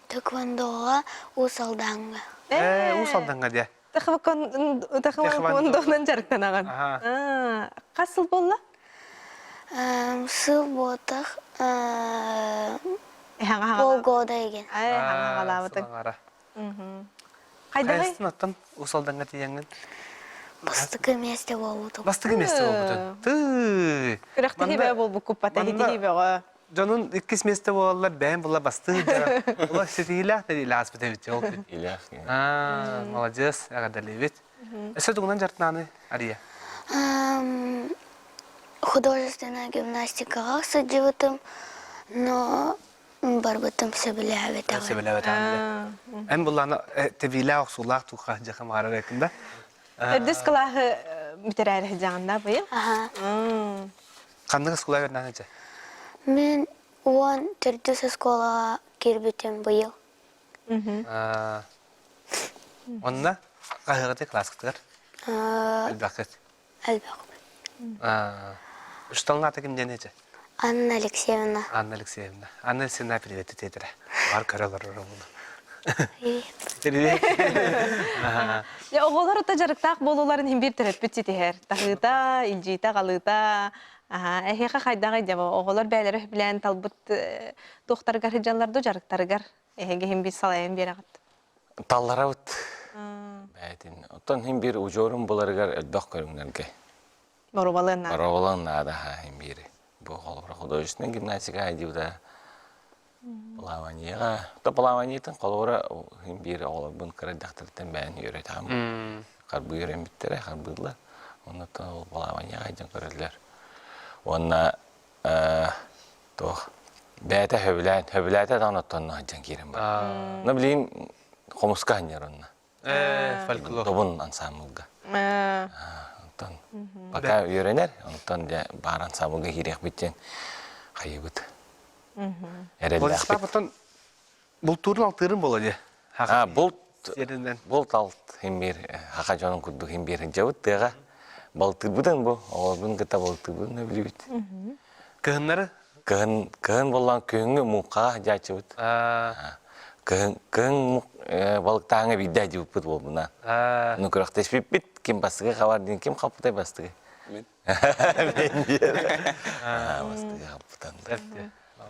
Speaker 9: Тэквондоҕа Уус Алдаҥҥа.
Speaker 1: Ээ, Уус Алдаҥҥа диэ.
Speaker 2: Тэхвондонан дьарыктанаҕын. Хас сыл буолла?
Speaker 9: Сыл буотах полгода еген.
Speaker 2: Хаҥаҕалаабытыҥ. Хайдаҕый?
Speaker 1: Хайастын оттон Уус Алдаҥҥа тиийэҥҥин?
Speaker 9: Бастакы миэстэ буолбутум.
Speaker 1: Бастакы миэстэ буолбутун. Тыы.
Speaker 2: Күрэхтэһии бөҕө буолбуккуппата, итии бөҕө.
Speaker 1: Дьонун иккис миэстэ буолаллар, бэйэм була бастыы дьара. Ула ситиһиилээх да ааспыт эбит ол күн.
Speaker 7: Илээх.
Speaker 1: Аа, молодец, эҕэрдэлиибит. Өссө тугунан дьарыктананый, Ария?
Speaker 9: Художественная гимнастикаҕа сылдьыбытым, но барбытым сөбүлээбэтэҕим.
Speaker 1: Сөбүлээбэтэҕим. Эн буллаана тэбиилээх охсуулаах туха дьаха маарар экин да?
Speaker 2: Төрдүс кылааһы бүтэрээри сылдьаҕын быйыл?
Speaker 9: Аха.
Speaker 1: Ханнык оскуола үөрэнэҕин дьэ?
Speaker 9: Мин уон төрдүс оскуолаҕа киирбитим быйыл.
Speaker 1: Онно хаһыаҕытый кылааскытыгар? Элбэххит?
Speaker 9: Элбэхпит.
Speaker 1: Учууталын аата ким диэн этэ?
Speaker 9: Анна Алексеевна.
Speaker 1: Анна Алексеевна. Анна Алексеевна привет этиэтэрэ. Бар көрө олорор оҕолор.
Speaker 9: Привет.
Speaker 2: Дьэ, оҕолор ото дьарыктаах буолууларын иһин биир төрөппүт ситиһэр. Таһыыта, илдьиитэ, аҕалыыта. Аха, эһиэхэ хайдаҕый дьэ оҕолор бэйэлэрэ үбүлээн талбыт туохтарыгар сылдьаллар дуу дьарыктарыгар эһиги иһин биир салайан биэрэҕит.
Speaker 7: Талларабыт. Бэйэтин. Оттон иһин биир удьуорум буларыгар элбэх көрүҥнэргэ.
Speaker 2: Боруобалыан наада.
Speaker 7: Боруобалыан наада иһин биири. Бу холобура художественная гимнастика дибита Плаванияҕа, то плаваниетын холобура биир оҕолорбун кыра эрдэхтэриттэн бэйэн үөрэтэҕим. Харбыы үөрэммиттэрэ, харбыыллар. Оннуттан ол плаванияҕа дьон көрөллөр. Уонна туох бэйэтэ сөбүлээн, сөбүлээтэ даҕаны оттон сылдьан киирэн бар. Но билигин хомуска анньар онно.
Speaker 1: Фольклор.
Speaker 7: Добун ансаамбылга. Онтон пока үөрэнэр, онтон дьэ баар ансаамбылга киириэхпит диэн хайыбыт.
Speaker 1: Эрэллээхпит. Оттон бултуурун алтыырын буола дии.
Speaker 7: А, булт булт алт химбир хака дьонун курдук химбир сылдьабыт тыаҕа. Балтыырбытын бу, оҕолорбун кытта балтыырбын билибит.
Speaker 1: Кыһыннары
Speaker 7: Кыһын кыһын буоллаан күһүҥҥү муҥхаҕа дьааччыбыт. Кыһын кыһын балыктааҥҥа биирдэ дьыбыппыт буолбуна. Ну күрэхтэспиппит ким бастыгы хабар диэн ким хаппытай бастыгы.
Speaker 8: Мин.
Speaker 7: Мен диэн. Бастыгы хаппытан.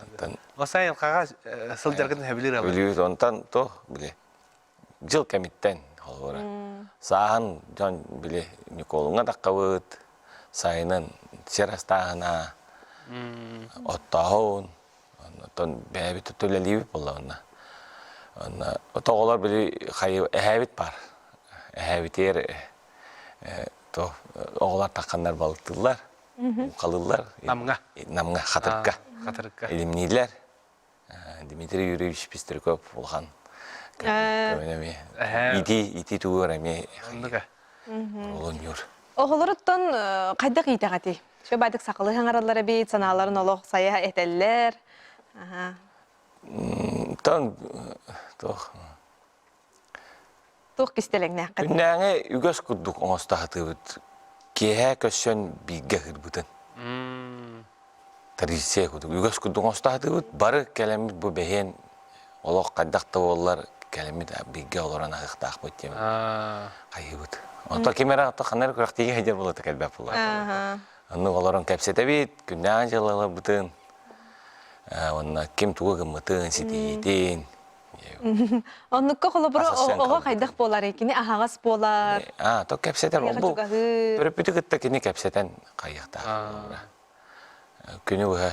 Speaker 1: Онтон Осай илкаҕа сылдьаргын сөбүлүүр ала.
Speaker 7: Бүлүүт онтон то били дьыл кэмиттэн холобура. Сааһын дьон били Ньукуолуҥҥа таххабыт, сайынын сир астааһына, оттооһун, оттон бэйэбит үлэлиибит буолла онно. Онно оҕолор били хайы эһээбит бар. Эһээбитигэр то оҕолор тахханнар балыктыыллар, муҥхалыыллар.
Speaker 1: Намҥа.
Speaker 7: Намҥа, Хатырыкка.
Speaker 1: Хатырыкка.
Speaker 7: Илимнииллэр. Дмитрий Юрьевич Пестряков улахан көмөнө эмиэ ити ити тугур эмиэ оруолун
Speaker 2: Оҕолоруттан хайдах иитэҕитий? Үчүгэй баайдык сахалыы саҥараллар эбит, санааларын олох сайа этэллэр.
Speaker 7: Тон туох
Speaker 2: Туох кистэлэҥнээххит?
Speaker 7: Күннээҥи үгэс курдук оҥосто сатыыбыт. Киэһэ көрсөн бииргэ ыһырбытын. Традиция курдук. Үгэс курдук оҥосто сатыыбыт. Бары кэлэммит бу бэһиэн олох хайдах да буоллар кэлэммит бииргэ олорон аһыахтаахпыт диэн хайыыбыт. Онто ким эрэ ото ханна эрэ күрэхтиигэ сылдьар буолла кэлбэт буолла. Оннук олорон кэпсэтэбит, күннээҕи дьыалаларбытын, уонна ким тугу гыммытын, ситиһиитин.
Speaker 2: Оннукка холобура оҕо хайдах буолар кини аһаҕас буолар.
Speaker 7: Аа, то кэпсэтэр. Бу төрөппүтү кытта кини кэпсэтэн хайыахтаах. Күнү быһа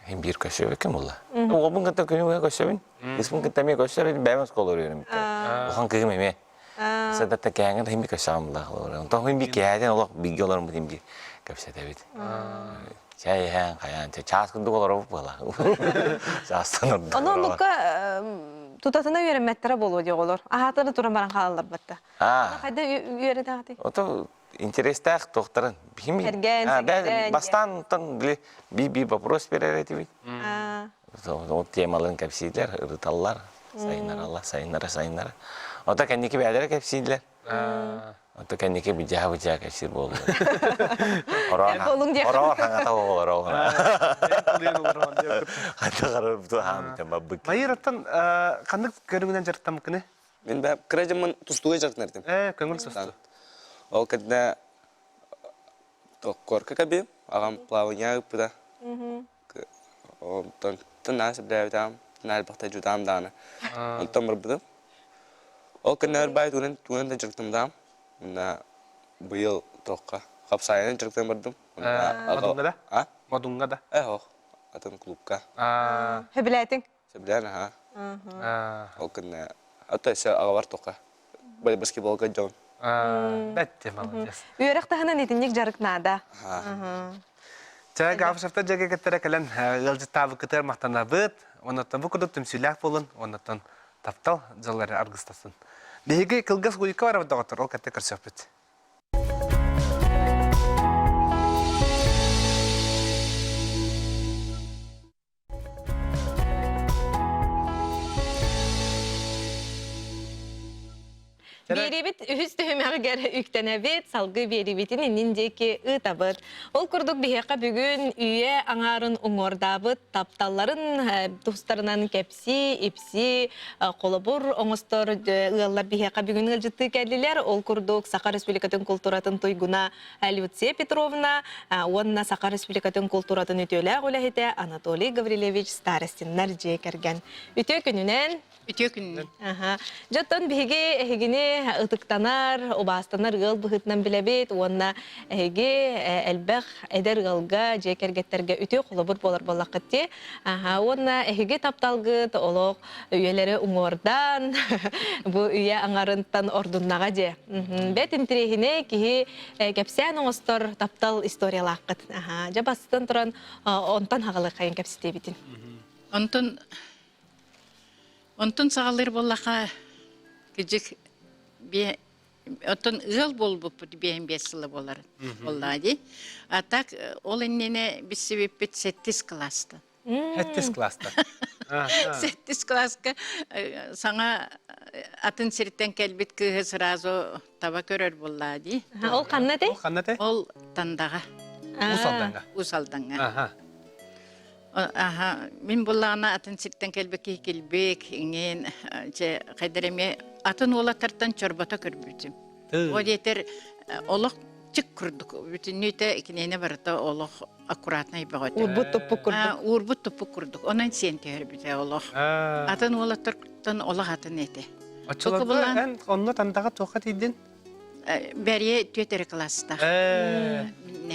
Speaker 7: хин биир көрсөбүт ким буолла. Оҕобун кытта күнү быһа көрсөбүн. Кыыспын кытта эмиэ көрсөр, бэйэм оскуола өрүөрүм. Улахан кыыһым эмиэ. Садатта кээҥҥэ да хин би көрсөҕүм буллаах олорор. Онтон хин би кээһэтин олох бииргэ олоруммут хин би кэпсэтэбит. Чай иһэн хайаан чаас курдук олоробут буола. Чаастан ордук.
Speaker 2: Ону оннукка тутатына үөрэммэттэрэ буолуо дии оҕолор. Аһаатары туран баран хаалаллар батта. Хайда үөрэтээҕитий?
Speaker 7: Ото интерестээх туохтарын
Speaker 2: Эргэн,
Speaker 7: бастаан били би-би вопрос берер этибит. Ол темаларын кэпсиилэр, ырыталлар, сайыннараллар, сайыннара, сайыннара. Ото кэнники бээлэрэ кэпсииллэр. Ото кэнники быдьаа-быдьаа кэпсиир буоллулар. Ороор хаҥата оҕолор
Speaker 1: Майыраттан ханнык көрүҥүнэн дьарыктаммыккыный?
Speaker 8: Мин бэйэм кыра дьоммун тустууга дьарыктанар
Speaker 1: Ээ, көҥүл тустуу.
Speaker 8: Ол кэннэ корка кэбиим, аҕам плавание ыыппыта. Онтон наһаа сөбүлээбитим, наһаа элбэхтэ дьутаам даҕаны. Онтон барбытым. Ол кэннэ баай тугунан тугунан да дьарыктаммытым. Уонна быйыл туохха хапсаайынан дьарыктанан бардым.
Speaker 1: Модуҥҥа да?
Speaker 8: А?
Speaker 1: Модуҥҥа да?
Speaker 8: Э, ох, атын клубка.
Speaker 2: Сөбүлээтиҥ?
Speaker 8: Сөбүлээн аһаа. Ол кэннэ ата өссө аҕабар туохха баскетболга дьон.
Speaker 1: Бэтте молодец.
Speaker 2: Үөрэх таһынан итинник дьарык наада.
Speaker 1: Чэ, Гавшевтар дьэгэ кэттэрэ кэлэн ыалдьыттаабыккытыгар махтанабыт. Оннуттан бу курдук түмсүүлээх буолун, оннуттан таптал дьыллары аргыстасын. Биһиги кылгас уйукка барабыт доҕоттор, ол кэтте көрсөхпүт.
Speaker 2: Биэрибит үһүс түһүмэҕигэр үктэнэбит, салгыы биэрибитин иннин диэки ыытабыт. Ол курдук биһиэхэ бүгүн үйэ аҥаарын уҥуордаабыт тапталларын тустарынан кэпсии, ипсии, холобур оҥостор ыаллар биһиэхэ бүгүн ыалдьыттыы кэллилэр. Ол курдук Саха Республикатын култууратын туйгуна Люция Петровна уонна Саха Республикатын култууратын үтүөлээх үлэһитэ Анатолий Гаврильевич Старостиннар дьиэ кэргэн. Үтүө күнүнэн!
Speaker 10: Үтүө күнүнэн.
Speaker 2: Аха. Дьоттон биһиги эһигини ытыктанар, убаастанар ыал быһыытынан билэбит уонна эһиги элбэх эдэр ыалга, дьиэ кэргэттэргэ үтүө холобур буолар буоллаххыт дии. Аха. Уонна эһиги тапталгыт олох үйэлэри уҥуордаан бу үйэ аҥарынтан ордуннаҕа дии. Бэт интириэһинэй киһи кэпсээн оҥостор таптал историялааххыт. Аха. Дьэ бастатан туран онтон хаҕалыаххайын кэпсэтиэбитин.
Speaker 10: Онтон Онтон саҕалыыр буоллахха, кыдьык бие оттон ыал буолбуппут биэһин биэс сыла буолар буоллаҕа дии. А так ол иннинэ билсибиппит сэттис кылаастан.
Speaker 1: Сэттис кылаастан.
Speaker 10: Сэттис кылааска саҥа атын сиртэн кэлбит кыыһы сразу таба көрөр буоллаа дии.
Speaker 2: Ол ханна этэй?
Speaker 1: Ол ханна этэй?
Speaker 10: Ол Тандаҕа.
Speaker 1: Уус Алдаҥҥа.
Speaker 10: Уус Алдаҥҥа. Аха, мин буллаҕына атын сиртэн кэлбит киһи килбик, иҥин, чэ, хайдар эмиэ атын уолаттартан чорбото көрбүтүм. Ол диэтэр олох чык курдук, бүтүннүүтэ киниэнэ барыта олох аккуратнай бөҕөтө.
Speaker 2: Уурбут туппут курдук.
Speaker 10: Уурбут туппут курдук. Онон сиэн түһэрбитэ олох. Атын уолаттартан олох атын этэ.
Speaker 1: Оччолорго эн онно Тандаҕа туохха тиийдин?
Speaker 10: Бэрие түөт эрэ кылаастаах.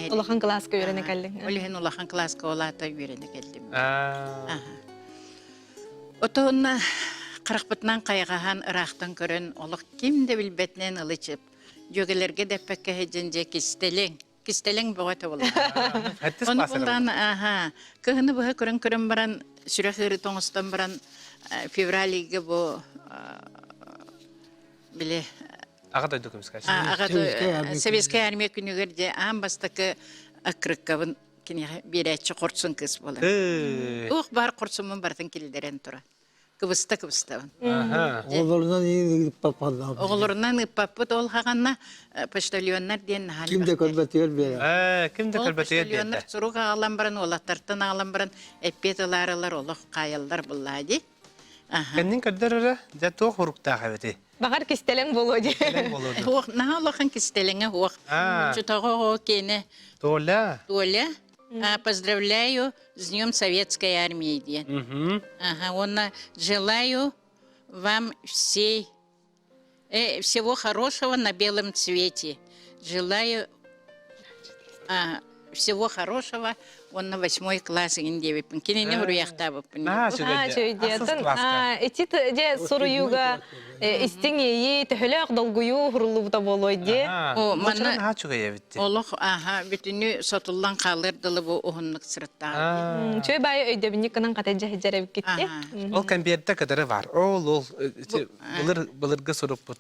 Speaker 2: Улахан кылааска үөрэнэ кэллиҥ.
Speaker 10: Ол иһин улахан кылааска ол аата үөрэнэ кэллим. Отонна харахпытынан хайҕаһан ыраахтан көрөн олох ким да билбэтинэн ылычып дьүөгэлэргэ дэппэккэ сылдьан дьэ кистэлэҥ кистэлэҥ бөҕөтө буолла. Ону буллаан аха кыһыны быһа көрөн көрөн баран сүрэх ыарыыта оҥостон баран февраль ыйга бу били
Speaker 1: Аҕа дойду көмүскээччи.
Speaker 10: Аҕа Советскай армия күнүгэр дьэ аан бастакы аккырыккабын киниэхэ биэрээччи хорсун кыыс буолар. Туох баар хорсуммун барытын киллэрэн туран. Кыбыста кыбыстабын.
Speaker 11: Оҕолорунан ыыппаппаллар.
Speaker 10: Оҕолорунан ыыппаппыт ол хаҕанна почтальоннар диэн наһаа
Speaker 11: Ким да көрбөтүгэр биэрэр.
Speaker 1: Ким да көрбөтүгэр
Speaker 10: биэрэр. Почтальоннар сурук аҕалан баран уолаттартан аҕалан баран эппиэт ылаарылар олох хаайаллар буллаа дии.
Speaker 1: Кэннин көрдөр эрэ, дьэ туох уруктаах эбитий?
Speaker 2: Баҕар кистэлэҥ буолуо дии.
Speaker 10: Суох, наһаа улахан кистэлэҥэ суох. Чутаҕа оҕо киэнэ.
Speaker 1: Толя.
Speaker 10: Толя. Поздравляю с Днем Советской Армии диэн. Ага, уонна желаю. вам всей э, всего хорошего на белом цвете. Желаю а, всего хорошего уонна восьмой класс иҥин диэбиппин. Кинини уруйахтаабыппын.
Speaker 1: Наһаа үчүгэй.
Speaker 2: Үчүгэй. Ити дьэ суруйууга истиҥ иэйии, төһөлөөх долгуйуу уһуруллубута буолуой дии.
Speaker 10: О, манна
Speaker 1: наһаа үчүгэй эбит.
Speaker 10: Олох аха бүтүнү сотуллан хаалыр дылы бу уһуннук сырыттаҕа.
Speaker 2: Үчүгэй баайы өйдөбүнньүк гынан хата дьэһидьэр эбиккитти.
Speaker 1: Ол конверте кытары бар. Ол ол былыр былыргы сурукпут.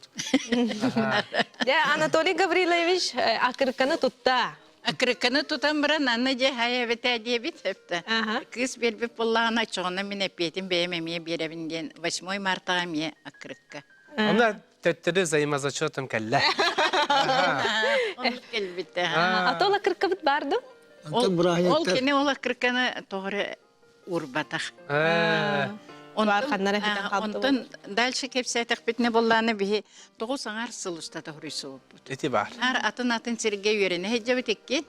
Speaker 2: Дьэ Анатолий Гаврилович акырканы тутта.
Speaker 10: Акырыкканы тутан баран аны дьэ хайа эбэтэ диэбит эптэ. Кыыс биэрбит буоллаҕына оччоҕуна мин эппиэтин бэйэм эмиэ биэрэбин диэн 8 мартаҕа эмиэ акырыкка.
Speaker 1: Онно төттөрү взаимозачетом кэллэ.
Speaker 10: Оннук кэлбитэ.
Speaker 2: А то ол акырыккабыт баар дуу?
Speaker 10: Ол кини ол акырыкканы тоҕо урбатах. Онтон дальше кэпсээтэхпитинэ буоллааны биһи тоҕус аҥаар сыл устата хоруйсубуппут.
Speaker 1: Ити баар.
Speaker 10: Аар атын-атын сиргэ үөрэнэ сылдьабыт икки.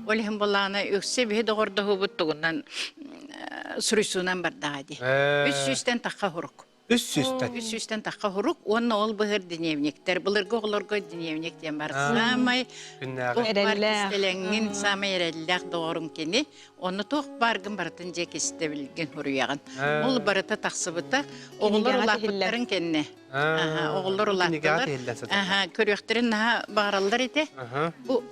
Speaker 10: Ол иһин буоллаана үксэ биһи доҕордоһуубут тугунан суруйсуунан бардаҕа дии. Үс сүүстэн тахха хурук.
Speaker 1: Үс сүүстэн.
Speaker 10: Үс сүүстэн тахха хурук уонна ол быһыр дневниктэр. Былыргы оҕолорго дневник диэн бар. Саамай
Speaker 2: эрэллээх.
Speaker 10: Кистэлэҥҥин саамай эрэллээх доҕоруҥ кини. Онно туох бааргын барытын дьиэ кистэбилгин суруйаҕын. Ол барыта тахсыбыта. Оҕолор улааппыттарын кэннэ. Оҕолор улааттылар. Көрүөхтэрин наһаа баҕараллар этэ. Бу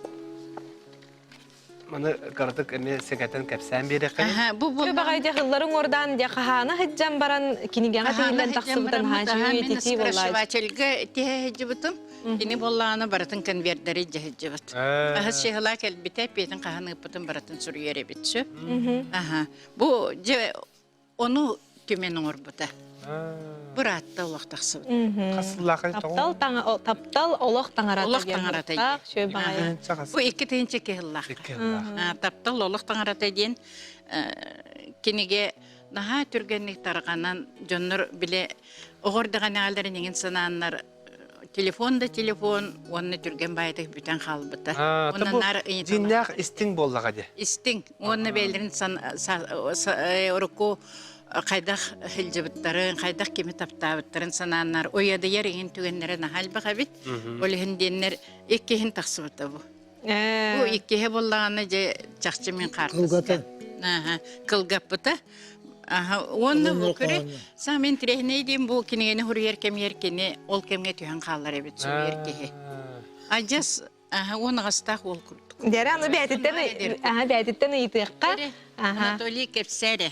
Speaker 1: Маны кыратык эмиэ сэгэтэн кэпсээн биэриэххэ.
Speaker 10: Бу
Speaker 2: бу баҕай дьэ хылларын уордаан дьэ хаһаана сылдьан баран кинигэҕэ тиһиллэн тахсыбытын хаачыы этитии буоллаа.
Speaker 10: Скоросшивательга тиһэ сылдьыбытым. Кини буоллаҕына барытын конвердери дьэ сылдьыбыт. Аһыс чыһыла кэлбитэ, пиэтин хаһан ыыппытын барытын суруйар эбит сөп. Аха. Бу дьэ Ону түмэн оҥорбута. Быраатта олох тахсыбыт.
Speaker 2: Таптал таптал олох таҥарата
Speaker 10: Олох таҥарата диэн. Бу 2 киһиллаах. Таптал олох таҥарата диэн кинигэ наһаа түргэнник тарҕанан дьоннор биле оҕор даҕанеҕаларын иҥин санааннар телефон да телефон уонна түргэн баайытык бүтэн хаалбыта.
Speaker 1: Уонна наар Дьиҥнээх истиҥ буоллаҕа дии.
Speaker 10: Истиҥ уонна бэйэлэрин урукку хайдах сылдьыбыттарын, хайдах кими таптаабыттарын санааннар уйадыйар иҥин түгэннэрэ наһаа элбэх эбит. Ол иһин диэннэр иккиһин тахсыбыта бу. Бу иккиһэ буоллаҕына дьэ чахчы мин хаартыска. Кылгаппыта. Уонна бу көрө саамай интэриэһинэй диэн бу кинигэни суруйар кэмигэр кини ол кэмҥэ түһэн хаалар эбит суруйар киһи. Адьас уон аҕыстаах уол курдук.
Speaker 2: Дьэрэ аны бээтиттэн бээтиттэн ыйытыахха.
Speaker 10: Анатолий кэпсээ эрэ.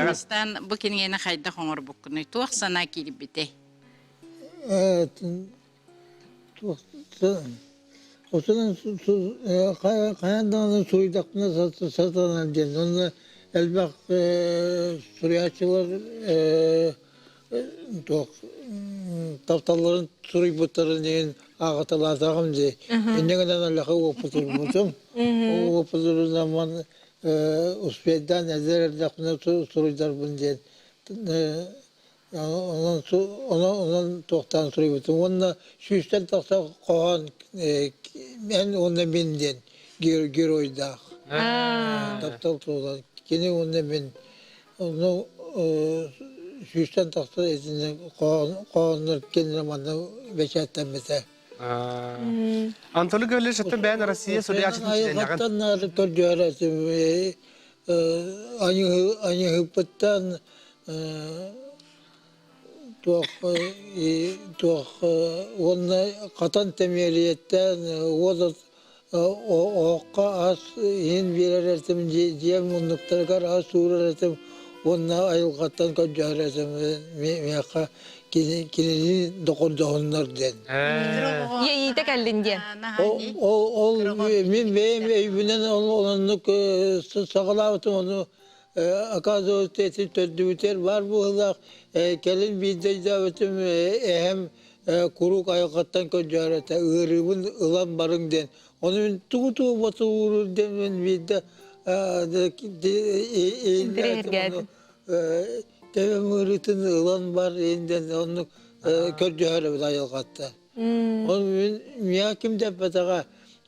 Speaker 10: Бастаан бу кинигэни хайдах оҥорбуккунуй? Туох санаа киирбитэй?
Speaker 11: Осунан хайаан даҕаны суруйдахпына сатанар диэн. Онно элбэх суруйааччылар туох тапталларын суруйбуттарын иһин ааҕыталаатаҕым дии. Инньэ гынан элэхэ уопутурбутум. Уопутурунан успейдаан эдэр эрдэхпинэ суруйдарбын диэн Онон онон туохтаан суруйбутум уонна сүүстэн тахса хоһоон эн уонна мин диэн геройдаах таптал туһунан кини уонна мин ону сүүстэн тахса итинник хоһооннор кинилэр манна бэчээттэммитэ.
Speaker 1: Анатолий Гаврильевич оттон бэйэн Россия суруйааччытын чилиэннэҕин.
Speaker 11: Айылҕаттан көрдөһөр аньыһыппыттан туох туох уонна хатан тэмиэрийэттэн уот оһоххо ас иһин биэрэр этим дьиэм муннуктарыгар ас уурар этим уонна айылҕаттан көрдөһөр этим миэхэ кинини доҕордоһуннар диэн.
Speaker 2: Иэйиитэ кэллин диэн.
Speaker 11: Ол ол мин бэйэм өйбүнэн оннук саҕалаабытым ону оказывается ити төрдүбүтүгэр баар быһыылаах кэлин биирдэ өйдөөбүтүм эһэм куруук айылҕаттан көрдөһөр этэ ыарыыбын ылан барыҥ диэн ону мин тугу тугу ботугуруур диэн мин биирдэ Төбөм ыарыытын ылан бар диэн оннук көрдөһөр эбит айылҕаттан. Ол мин миэхэ ким да эппэтэҕэ.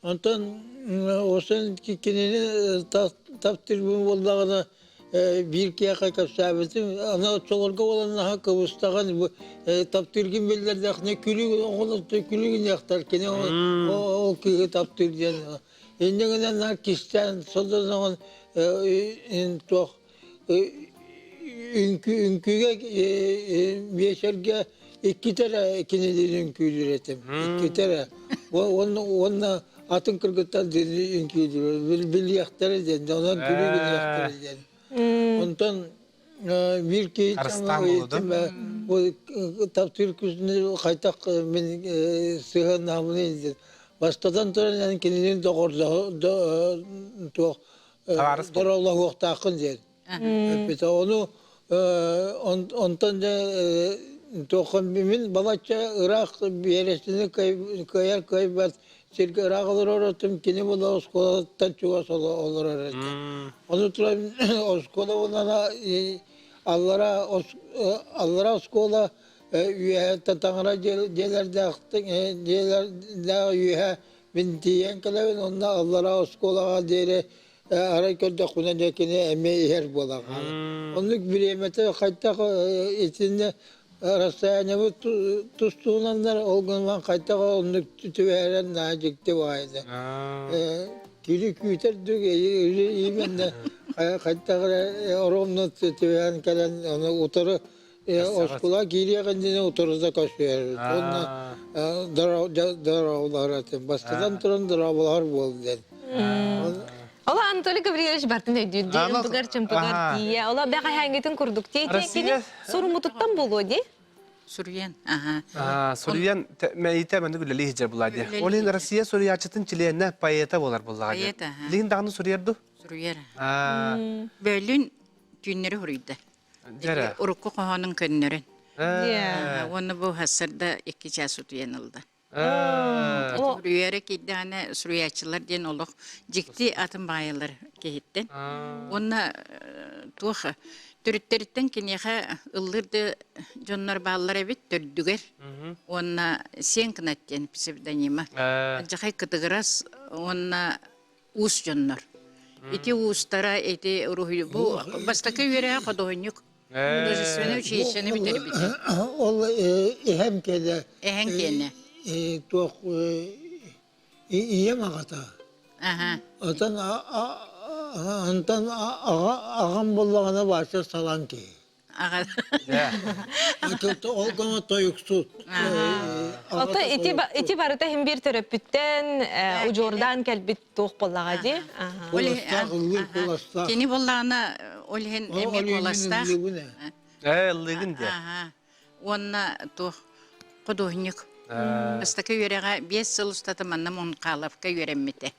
Speaker 11: Онтон осон кинини таптыырбын буоллаҕына. биир киһиэхэ кэпсээбитим, аны оччолорго буолан наһаа кыбыстаҕын, таптыыргын биллэрдэххинэ күлүү оҕолор күлүү гыныахтар, кини ол кыыһы таптыыр диэн. Инньэ гынан наар кистээн содоноҕун туох үҥкүүгэ биэчэргэ иккитэ эрэ кинилиин үҥкүүлүүр этим. Иккитэ эрэ. Уонна уонна атын кыргыттар үҥкүүлүүр билиэхтэрэ диэн, онон күлүү билиэхтэрэ диэн. Онтон биир киһи бу таптыыр күнү хайдах мин сыһыаннаһабыный диэн. Бастатан туран эн кинилиин доҕордоһо туох дороолоһуохтааххын диэн эппитэ. Ону онтон дьэ туохха мин балачча ыраах биэрэстини кыайар кыайбат сиргэ ыраах олорор этим, кини була оскуолаттан чугас олорор этэ. Ону туран оскуола буолана аллара аллара оскуола үөһэ таҥара дьиэлэрдээх дьиэлэрдээх үөһэ Мин тиийэн кэлэбин уонна аллараа оскуолаҕа диэри арай көрдөхпүнэ дьэ кини эмиэ иһэр буолан хаалар. Оннук бириэмэтэ хайдах итиннэ расстояниебыт тустуунаннар ол гынан хайдах оннук түбэһэрэн наһаа дьикти баайда. Кини күүтэр дүг именно хайдах эрэ оромно түбэһэн кэлэн ону утары Оскуола киириэх иннинэ утарыта көспүөр. Уонна дорооболоһор этим. Бастатан туран дорооболоһор буол диэн.
Speaker 2: Ола Анатолий Гаврильевич бартын өйдүүр дии, ымпыгар-чымпыгар тиийэ. Ола бэҕэһээҥҥитин курдук тиий кини суруммутуттан буолуо дии.
Speaker 10: Суруйан, аха.
Speaker 1: Суруйан мэйитэ маннык үлэлии сылдьар буолаа дии. Ол иһин Россия суруйааччытын чилиэнэ поэта буолар буоллаҕа дии.
Speaker 10: Поэт, аха.
Speaker 1: Билигин даҕаны суруйар дуу?
Speaker 10: Суруйар. Бөлүн түүннэри суруйда.
Speaker 1: Дьэрэ.
Speaker 10: Урукку хоһоонун көннөрөн. Уонна бу хассарда икки чаас утуйан ылда. Суруйара киирдэҕинэ суруйааччылар диэн олох дьикти атын баайалар киһиттэн. Уонна туох төрүттэриттэн киниэхэ ыллыыр да дьоннор бааллар эбит төрдүгэр. Уонна Сиэн Кынат диэн псевдонима. Алдьархай кытыгырас уонна уус дьоннор. Ити уустара, ити уруһуй бу бастакы үөрэҕэ худуоһунньук художественное училищены бүтэрбитэ.
Speaker 11: Ол эһэм кэлэ.
Speaker 10: Эһэҥ киэнэ.
Speaker 11: Туох ийэм аҕата.
Speaker 10: Аха.
Speaker 11: Отон антон аҕам буоллаҕына Вася салаан киһи. Ол гына тойуксут.
Speaker 2: Ото ити ити барыта иһин биир төрөппүттэн удьуордаан кэлбит туох буоллаҕа дии.
Speaker 11: Куоластаах ыллыыр куоластаах.
Speaker 10: Кини буоллаҕына ол иһин эмиэ куоластаах.
Speaker 1: Ээ ыллыгын диэ.
Speaker 10: Уонна туох художник. Бастакы үөрэҕэ 5 сыл устата манна Мунхаловка үөрэммитэ.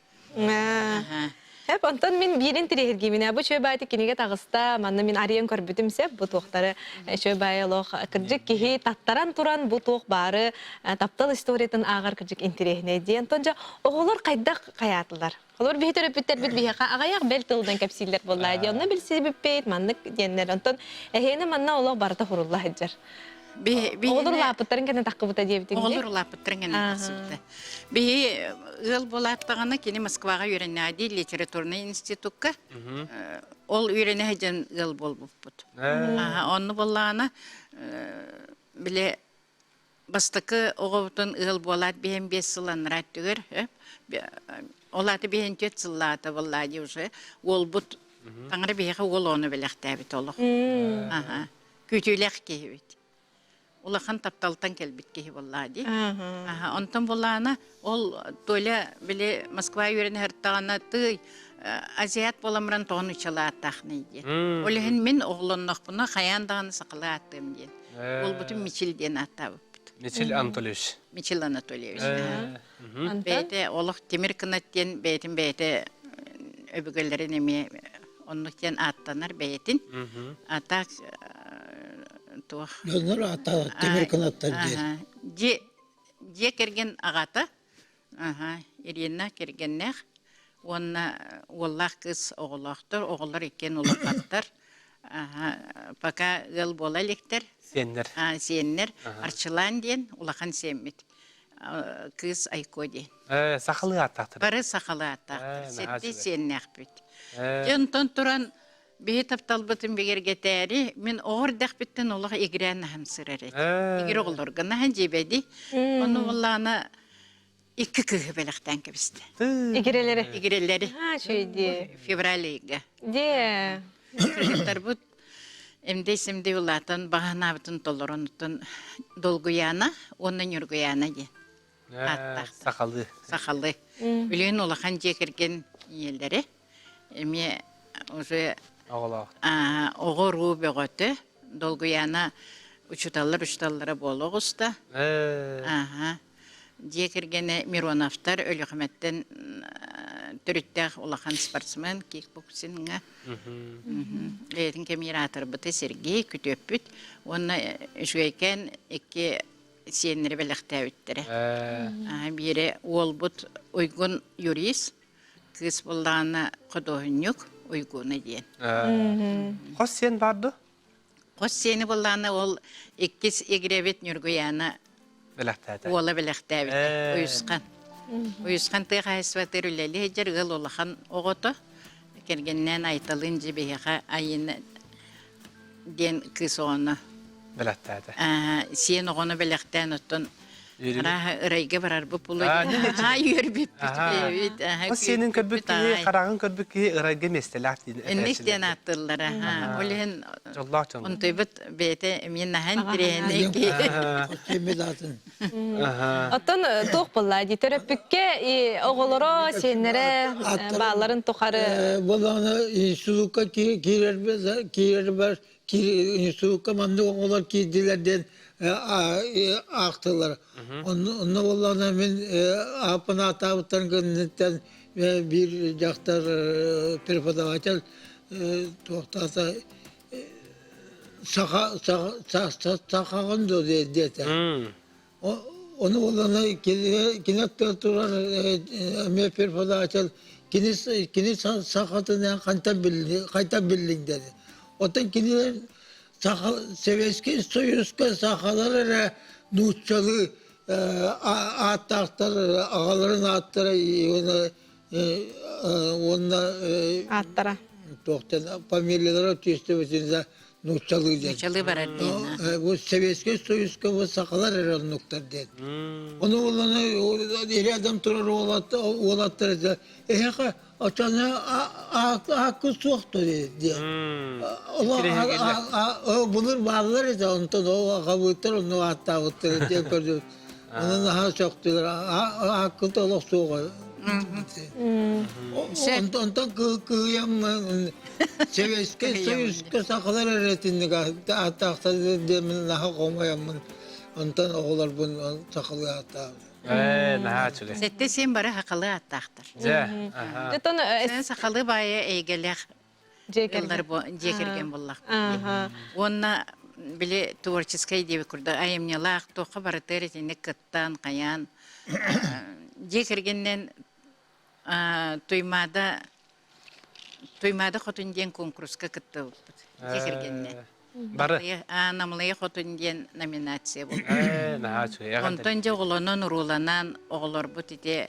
Speaker 2: Эп, онтон мин биирин тириэһиргиибинэ бу чүө баайты кинигэ таҕыста, манна мин арыйан көрбүтүм сеп, бу туохтары чүө баайы олох кырдьык киһи таттаран туран бу туох баары таптал историятын ааҕар кырдьык интириэһинэй диэн. Онтон дьэ оҕолор хайдах хайаатылар? Холобур биһи төрөппүттэрбит биһиэхэ аҕыйах бэл тылынан кэпсииллэр буоллаа дии. Онно билсибиппит, маннык диэннэр. Онтон эһиэнэ манна олох барыта хурулла сылдьар. Оҕолор улааппыттарын кэннэ таххыбыта диэбитиҥ дии.
Speaker 10: Оҕолор улааппыттарын кэннэ тахсыбыта. Биһи ыал буолааттаҕына кини Москваҕа үөрэннэҕэ дии литературнай институкка. Ол үөрэнэ сылдьан ыал буолбуппут. Онно буоллаҕына били бастакы оҕобутун ыал буолаат биһэн биэс сыл анараа өттүгэр ол аата биһэн түөрт сыллаата буоллаа дии уже уолбут таҥара биһиэхэ уол оҕону бэлэхтээбит олох. Күүтүүлээх киһибит. улахан тапталтан кэлбит киһи буоллаа дии. Онтон буоллаҕына ол Толя били Москва үөрэнэ сырыттаҕына тыый азиат буолан баран тоҕо нууччалыы ааттаахный диэн. Ол иһин мин оҕолоннохпуна хайаан даҕаны сахалыы ааттыам диэн. Уолбутун Мичил диэн ааттаабыппыт.
Speaker 1: Мичил Анатольевич.
Speaker 10: Мичил Анатольевич. Бэйэтэ олох тимир кынат диэн бэйэтин бэйэтэ өбүгэлэрин эмиэ оннук диэн ааттанар бэйэтин. А так туох
Speaker 11: Дьоннор ааттаах тимир кынаттар диэн.
Speaker 10: Дьиэ дьиэ кэргэн аҕата аха Ирина кэргэннээх уонна уоллаах кыыс оҕолоохтор оҕолор иккиэн улахаттар пока ыал буола иликтэр
Speaker 1: сиэннэр
Speaker 10: сиэннэр Арчылаан диэн улахан сиэммит кыыс Айко диэн.
Speaker 1: Э, сахалыы ааттаахтар.
Speaker 10: Бары сахалыы ааттаахтар. Сэтти сиэннээхпит. Дьэ онтон туран. Биһи тапталбытын бигэргэтээри, мин оҕо эрдэхпиттэн олох игирээн аһан сырар этим. Игирэ оҕолорго наһан дьиэбэди. Ону буоллаҕына икки кыыһы бэлэхтээн кэбистэ.
Speaker 2: Игирэлэри.
Speaker 10: Игирэлэри.
Speaker 2: Аа, үчүгэй
Speaker 10: Февраль ыйга.
Speaker 2: Дьиэ.
Speaker 10: Кыргыттарбыт эмдэй-сэмдэй улаатан баҕанаабытын толорон оттон Долгуйаана уонна Ньургуйаана диэн ааттаахтар.
Speaker 1: Сахалыы.
Speaker 10: Сахалыы. Билигин улахан дьиэ кэргэн ийэлэрэ эмиэ уже
Speaker 1: Оҕолоох.
Speaker 10: оҕо уруу бөҕөтө Долгуйаана учууталлар учууталлара буола оҕуста. Аха. Дьиэ кэргэнэ Мироновтар Өлүөхүмэттэн төрүттээх улахан спортсмен кикбоксиҥҥа. Бэйэтин кэмигэр аатырбыта Сергей күтүөппүт уонна үчүгэйкээн икки сиэннэри бэлэхтээбиттэрэ. Биирэ уолбут Уйгун юрист, кыыс буоллаҕына худуоһунньук Уйгуна диэн.
Speaker 1: Хос сиэн бар дуо?
Speaker 10: Хос сиэни буоллаҕына ол иккис игирэбит Ньургуйаана
Speaker 1: бэлэхтээтэ.
Speaker 10: Уола бэлэхтээбитэ. Уйусхан. Уйусхан тыа хаһайыстыбатыгар үлэлии сылдьар ыал улахан оҕото. Кэргэнинээн Айталыын дьэ биһиэхэ Айыына диэн кыыс оҕону
Speaker 1: бэлэхтээтэ.
Speaker 10: Сиэн оҕону бэлэхтээн оттон арааһа ырайга барарбыт буолуо диэн үөрбүппүт бэйэбит.
Speaker 1: Хос сиэнин көрбүт киһи, хараҕын көрбүт киһи ырайга миэстэлээх диэн
Speaker 10: Инник диэн ааттыыллара. Ол иһин
Speaker 1: дьоллоох дьон.
Speaker 10: Онтуйбут бэйэтэ эмиэ наһаа интириэһинэй киһи.
Speaker 2: Оттон туох буолла дии төрөппүккэ оҕолоро, сиэннэрэ баалларын тухары
Speaker 11: Буоллаҕына институкка киирэрбэр институкка маннык оҕолор киирдилэр диэн аахтылар. Онно буоллаҕына мин ааппын ааттаабыттарын кэнниттэн биир дьахтар преподаватель туохтаата саха сахаҕын дуо диэтэ. Ону буоллаҕына кини аттыгар турар эмиэ преподаватель кини кини сахатын хантан биллиҥ хантан биллиҥ диэтэ. Оттон кинилэр саха Советский Союзка сахалар эрэ нууччалыы ааттаахтар аҕаларын ааттара уонна
Speaker 2: ааттара
Speaker 11: туохтан фамилиялара түстүбүтүн нууччалыы диэн.
Speaker 10: Нууччалыы барар диэн.
Speaker 11: Бу Советский Союзка бу сахалар эрэ оннуктар диэн. Ону уланы рядом турар уолаттар эһэхэ очону ааккы суохту диэн. Былыр бааллар этэ онтон ол аҕабыттар онну ааттаабыттар диэн көрдүм. Онон наһаа сөхтүлэр. Ааккыт олох суоҕа. Онтон кыһыйам Советскай Союзка сахалар эрэтинник ааттаахтар диэммин наһаа хомойоммун. Онтон оҕолорбун сахалыы ааттаабын.
Speaker 1: Ээ, наһаа үчүгэй.
Speaker 10: Сэттэ сиэн бары сахалыы ааттаахтар.
Speaker 1: Дьэ, аха.
Speaker 2: Оттон
Speaker 10: Сен сахалыы баайа эйгэлээх
Speaker 2: дьиэ кэргэн.
Speaker 10: Дьиэ кэргэн буоллахпыт. Уонна били творческай диэбит курдук айымньылаах туохха барытыгар итинник кыттан, хайаан дьиэ кэргэнинэн Туймаада Туймаада Хотун диэн куонкуруска кыттыбыппыт дьиэ кэргэнинэн.
Speaker 1: Бары.
Speaker 10: Намылыйа Хотун диэн номинация буолбут.
Speaker 1: Наһаа үчүгэй.
Speaker 10: Онтон дьэ оҕолонон, урууланан оҕолорбут ити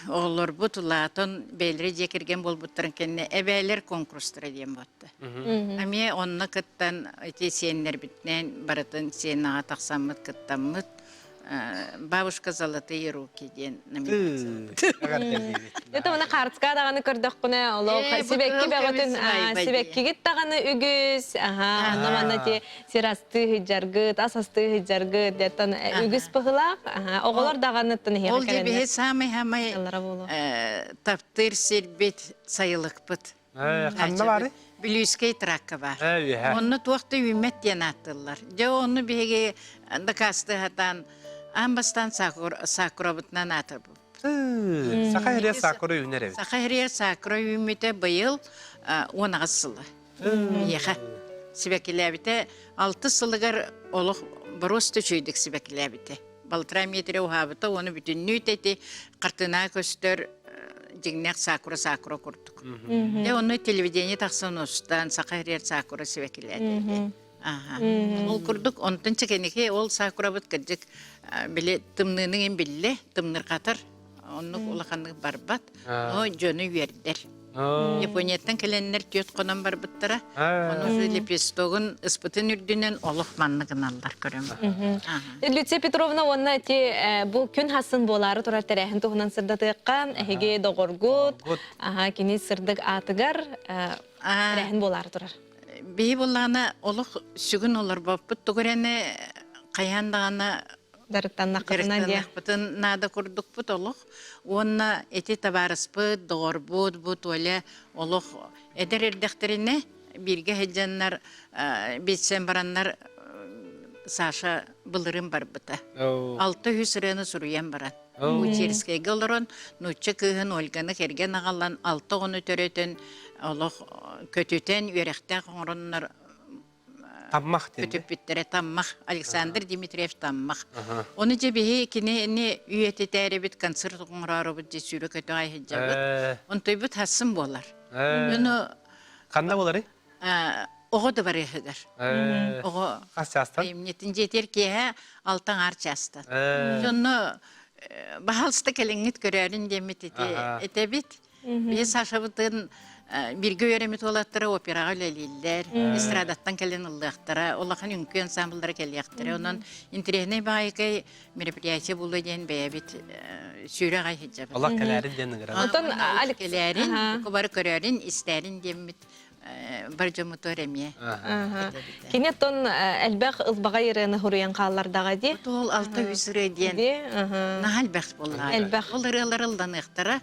Speaker 10: оҕолорбут улаатан бэйэлэрэ дьиэ кэргэн буолбуттарын кэннэ эбээлэр конкурстара диэн буолта. Эмиэ онно кыттан ити сиэннэрбитинэн барытын сиэн аҕа тахсаммыт кыттаммыт Бабушка золотые руки диэн номинация.
Speaker 2: Это мына хаарцка даҕаны көрдөххүнэ олох сибэкки бөҕөтүн сибэккигит даҕаны үгүс аха онно манна ти сир астыы сыдьаргыт ас астыы сыдьаргыт диэттэн үгүс быһылаах оҕолор даҕаныттан иһиэхэ
Speaker 10: Ол дьэ биһи самый самый таптыыр сирбит сайылыкпыт
Speaker 1: Ханна бары?
Speaker 10: Бүлүүскэй тракка бар. Онно туох да үүммэт диэн ааттыыллар. Дьэ онну биһиги дакаастыы сатаан аан бастаан сакурабытынан аатырбыт.
Speaker 1: Саха сиригэр сакура үүнэр эбит.
Speaker 10: Саха сиригэр сакура үүммүтэ быйыл 18 сыла. Биһиэхэ сибэккилээбитэ алтыс сылыгар олох боруоста үчүгэйдик сибэккилээбитэ. Балтараа метрэ уһаабыта уону бүтүннүү ити хартыына көстөр дьиҥнээх сакура сакура курдук. Дьэ онно телевидение тахсан устан саха сиригэр сакура сибэккилээтэ. Аха. Ол курдук онтон чэкэники ол сакурабыт кырдьык били тымныының ин биллэ тымнырҕатар оннук улаханнык барбат но дьону үөрдэр. Японияттан кэлэннэр түөрт хонон барбыттара. Ону лепестогун ыспытын үрдүнэн олох манна гыналлар көрөм.
Speaker 2: Люция Петровна уонна ити бу күн хасын буолаары турар тэрээһин туһунан сырдатыахха эһиги доҕоргут, кини сырдык аатыгар тэрээһин буолаары турар.
Speaker 10: Биһи буоллаҕына олох сүгүн олорбоппут тугу эрэ хайаан даҕаны
Speaker 2: Дьарыктаннахпытына диэ.
Speaker 10: Дьарыктаннахпытын наада курдукпут олох. Уонна ити табаарыспыт, доҕорбут бу Толя олох эдэр эрдэхтэринэ бииргэ сылдьаннар билсэн бараннар Саша былырын барбыта. 600 ырыаны суруйан баран. Учерскайга олорон нуучча кыыһын Ольганы кэргэн аҕалан алта оҕону төрөтөн олох көтүтэн үөрэхтээх оҥороннор
Speaker 1: Таммах диэн.
Speaker 10: Көтүппүттэрэ Таммах, Александр Дмитриев Таммах. Ону дьэ биһи кинини үйэтитээрибит концерт оҥорооробут дьэ сүүрэ көтөҕө сылдьабыт. Онтуйбут хассын буолар. Ону
Speaker 1: Ханна буоларый?
Speaker 10: Оҕо дыбарыаһыгар. Оҕо
Speaker 1: Хас чаастан?
Speaker 10: Айымньытын дьиэтигэр киэһэ алта аҥаар чаастан. Дьонно баһаалыста кэлиҥҥит көрөөрүн диэммит ити этэбит. Биһи Сашабытын бииргэ үөрэммит уолаттара операҕа үлэлииллэр, эстрадаттан кэлэн ыллыахтара, улахан үҥкүү ансамбллара кэлиэхтэрэ. Онон интэриэһинэй баайыкай мероприятие буолуо диэн бэйэбит сүүрэ аҕай сылдьабыт.
Speaker 1: Олох кэлээрин диэн ыҥырабыт.
Speaker 2: Онтон
Speaker 10: кэлээрин, бары көрөөрүн, истээрин диэммит бар дьоммутугар эмиэ.
Speaker 2: Кини оттон элбэх ылбаҕай ырыаны хуруйан хааллардаҕа дии.
Speaker 10: Ол 600 ырыа диэн наһаа элбэх буолла.
Speaker 2: Элбэх.
Speaker 10: Ол ырыалар ылланыахтара.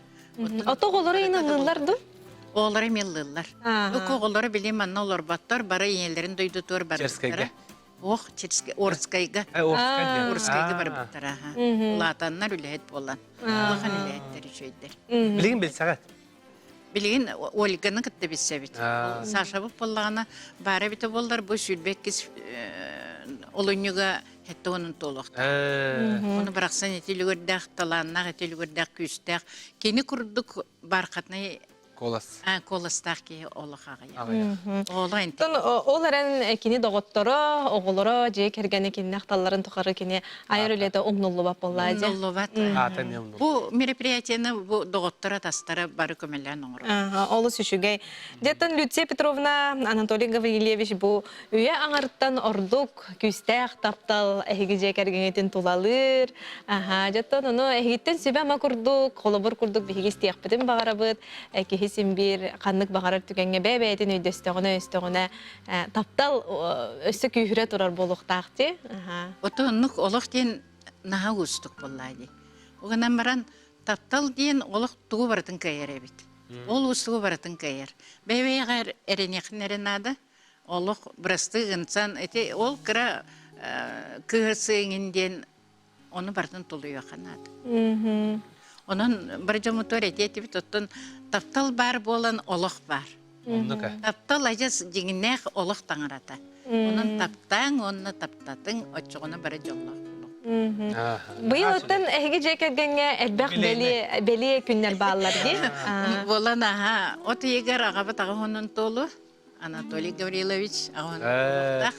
Speaker 2: Ото оҕолоро иин ыллыыллар дуу?
Speaker 10: Оҕолоро эмиэ ыллыыллар. Бу оҕолоро били манна олорботтор, бары ийэлэрин дойдутугар барбыттара. Ох, Орскайга. Орскайга барбыттара. Улаатаннар үлэһит буолан. Улахан үлэһиттэр үчүгэйдэр.
Speaker 1: Билигин билсэҕит?
Speaker 10: Билигин Ольганы кытта билсэбит. Сашабыт буоллаҕына, баара эбитэ буоллар, бу 22 олунньуга Хэттэ уонун туолуохтаах. Ону барахсан ити үлүгэрдээх, талааннаах, ити үлүгэрдээх, күүстээх. Кини курдук бархатнай
Speaker 1: Куолас.
Speaker 10: куоластаах киһи олох аҕыйах. Оҕолор
Speaker 2: Оттон ол эрэн кини доҕотторо, оҕолоро, дьиэ кэргэни кинини ахталларын тухары кини айар үлэтэ умнуллубат буоллаа дьэ.
Speaker 10: Умнуллубат.
Speaker 1: Аата эмиэ умнуллубат.
Speaker 10: Бу мероприятиены бу доҕоттор атастара бары көмөлөөн оҥорор.
Speaker 2: Олус үчүгэй. Дьэ, Люция Петровна, Анатолий Гаврильевич бу Үйэ аҥарыттан ордук күүстээх таптал эһиги дьиэ кэргэҥҥитин тулалыыр. Аһаа, дьоттон ону эһигиттэн сүбэ-ама курдук, холобур курдук биһиги истиэхпитин баҕарабыт. Киһи син биир ханнык баҕарар түгэҥҥэ бэйэ-бэйэтин өйдөстөҕүнэ, өстөҕүнэ таптал өссө күүһүрэ турар буолуохтаах дии. Аһаа.
Speaker 10: Ото оннук олох диэн наһаа уустук буоллаа дии. Ол гынан баран таптал диэн олох тугу барытын кыайар эбит. Ол уустугу барытын кыайар. Бэйэ-бэйэҕэ эрэниэххин эрэ наада. Олох бырастыы гынсан ити ол кыра кыһырсыыҥин диэн ону барытын тулуйуохха наада. Онон бар дьоммутугар этиэ этибит оттон таптал баар буолан олох баар.
Speaker 1: Оннук
Speaker 10: Таптал адьас дьиҥнээх олох таҥарата. Онон таптааҥ уонна таптатыҥ оччоҕуна бары дьоллоох
Speaker 2: Быйыл оттон эһиги дьиэ кэргэҥҥэ элбэх бэлиэ бэлиэ күннэр бааллар дии.
Speaker 10: Буолан аһа от ыйыгар аҕабыт аҕа уонун туолу Анатолий Гаврилович аҕа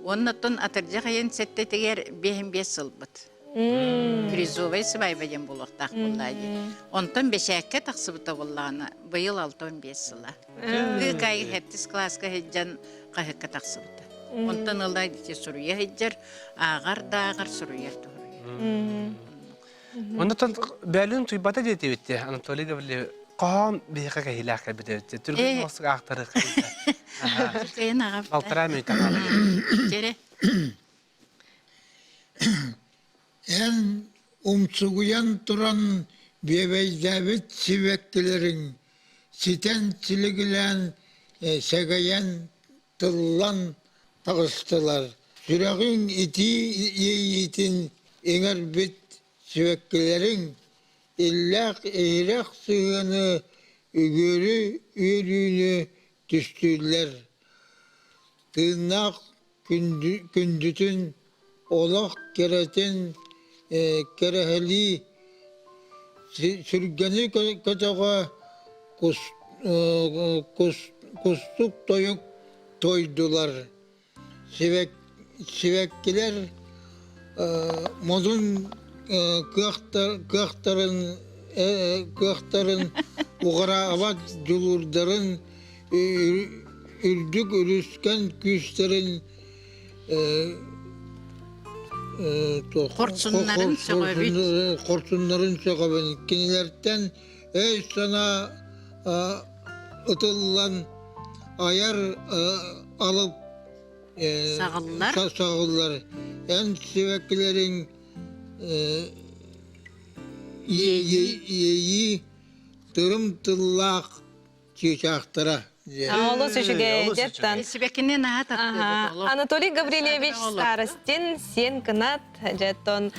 Speaker 10: Уонна оттон атырдьах ыйын сэттэтигэр биэһин биэс сылбыт. Призовай сыбаайба диэн буолуохтаах буоллаа дии. Онтон бэчээккэ тахсыбыта буоллаҕына быйыл 65 сыла. Ыкай хэттис кылааска сылдьан хаһыакка тахсыбыта. Онтон ыла ити суруйа сылдьар, ааҕар да ааҕар, суруйар да суруйар.
Speaker 1: Онтон бэлин туйбата диэтибит Анатолий Гаврильевич хоһоон биһиэхэ кэһиилээх кэлбит эбит. Түргэн мостук аахтары Балтараа мүнүүтэ хаалла.
Speaker 11: Эн умсугуйан туран биэбэйдээбит сибэккилэриҥ ситэн силигилээн сэгэйэн тыллан таҕыстылар. Сүрэҕиҥ итии иэйиитин иҥэрбит сибэккилэриҥ иллээх иһирэх сыһыаны үгүөрү үөрүүнү түстүүллэр. Тыыннаах күндүтүн, олох кэрэтин кэрэһэлии сүргэни көтөҕө кустук тойук туойдулар. Сибэккилэр модун кыахтарын кыахтарын уҕараабат дьулуурдарын, үрдүк үлүскэн күүстэрин
Speaker 10: Хорсуннарын сөҕөбүт.
Speaker 11: Хорсуннарын сөҕөбүн. Кинилэртэн өй-санаа ытыллан айар алып
Speaker 10: Саҕыллар.
Speaker 11: Саҕыллар. Эн сибэккилэриҥ иэйии тырым тыллаах чыычаахтара.
Speaker 2: Олус үчүгэй дьэттан.
Speaker 10: Сибэккини наһаа таптыыбыт олох.
Speaker 2: Анатолий Гаврильевич Старостин, Сиэн Кынат, дьэттон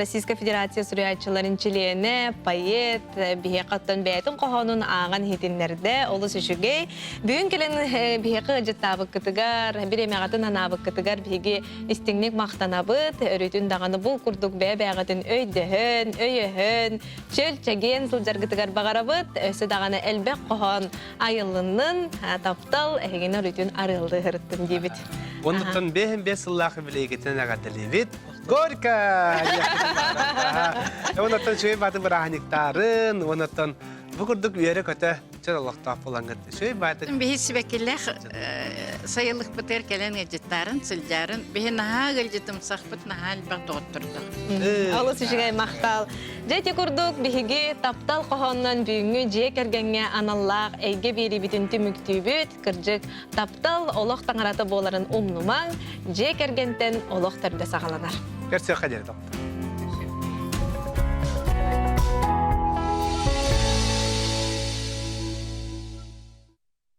Speaker 2: Российскай Федерация суруйааччыларын чилиэнэ, поэт, биһиэхэ оттон бэйэтин хоһоонун ааҕан иһитиннэрдэ. Олус үчүгэй. Бүгүн кэлэн биһиэхэ ыалдьыттаабыккытыгар, бириэмэҕитин анаабыккытыгар биһиги истиҥник махтанабыт. Өрүүтүн даҕаны бу курдук бэйэ-бэйэҕитин өйдөһөн, өйөһөн, чөл чэгиэн сылдьаргытыгар баҕарабыт. Өссө даҕаны элбэх хоһоон айыллыннын, таптал эһигини өрүүтүн арыаллыыһырыттын диибит.
Speaker 1: Оннуттан бэһин бес сыллаах билигитин эҕэрдэлиибит. Горько! Оннуттан үчүгэй бааты бырааһынньыктаарын, оннуттан бу курдук үөрэ-көтө чөл олохтоох буолаҥҥыт үчүгэй бааты.
Speaker 10: Биһи сибэккилээх сайылыкпытыгар кэлэн ыалдьыттаарын, сылдьаарын, биһи наһаа ыалдьытымсахпыт, наһаа элбэх доҕоттордох.
Speaker 2: Олус үчүгэй махтал. Дьэ ити курдук биһиги таптал хоһоонунан бүгүҥҥү дьиэ кэргэҥҥэ аналлаах эйгэ биэриибитин түмүктүүбүт. Кырдьык, таптал олох таҥарата буоларын умнумаҥ, дьиэ кэргэнтэн олох төрдө саҕаланар.
Speaker 1: Көрсүөххэ диэри доҕоттор.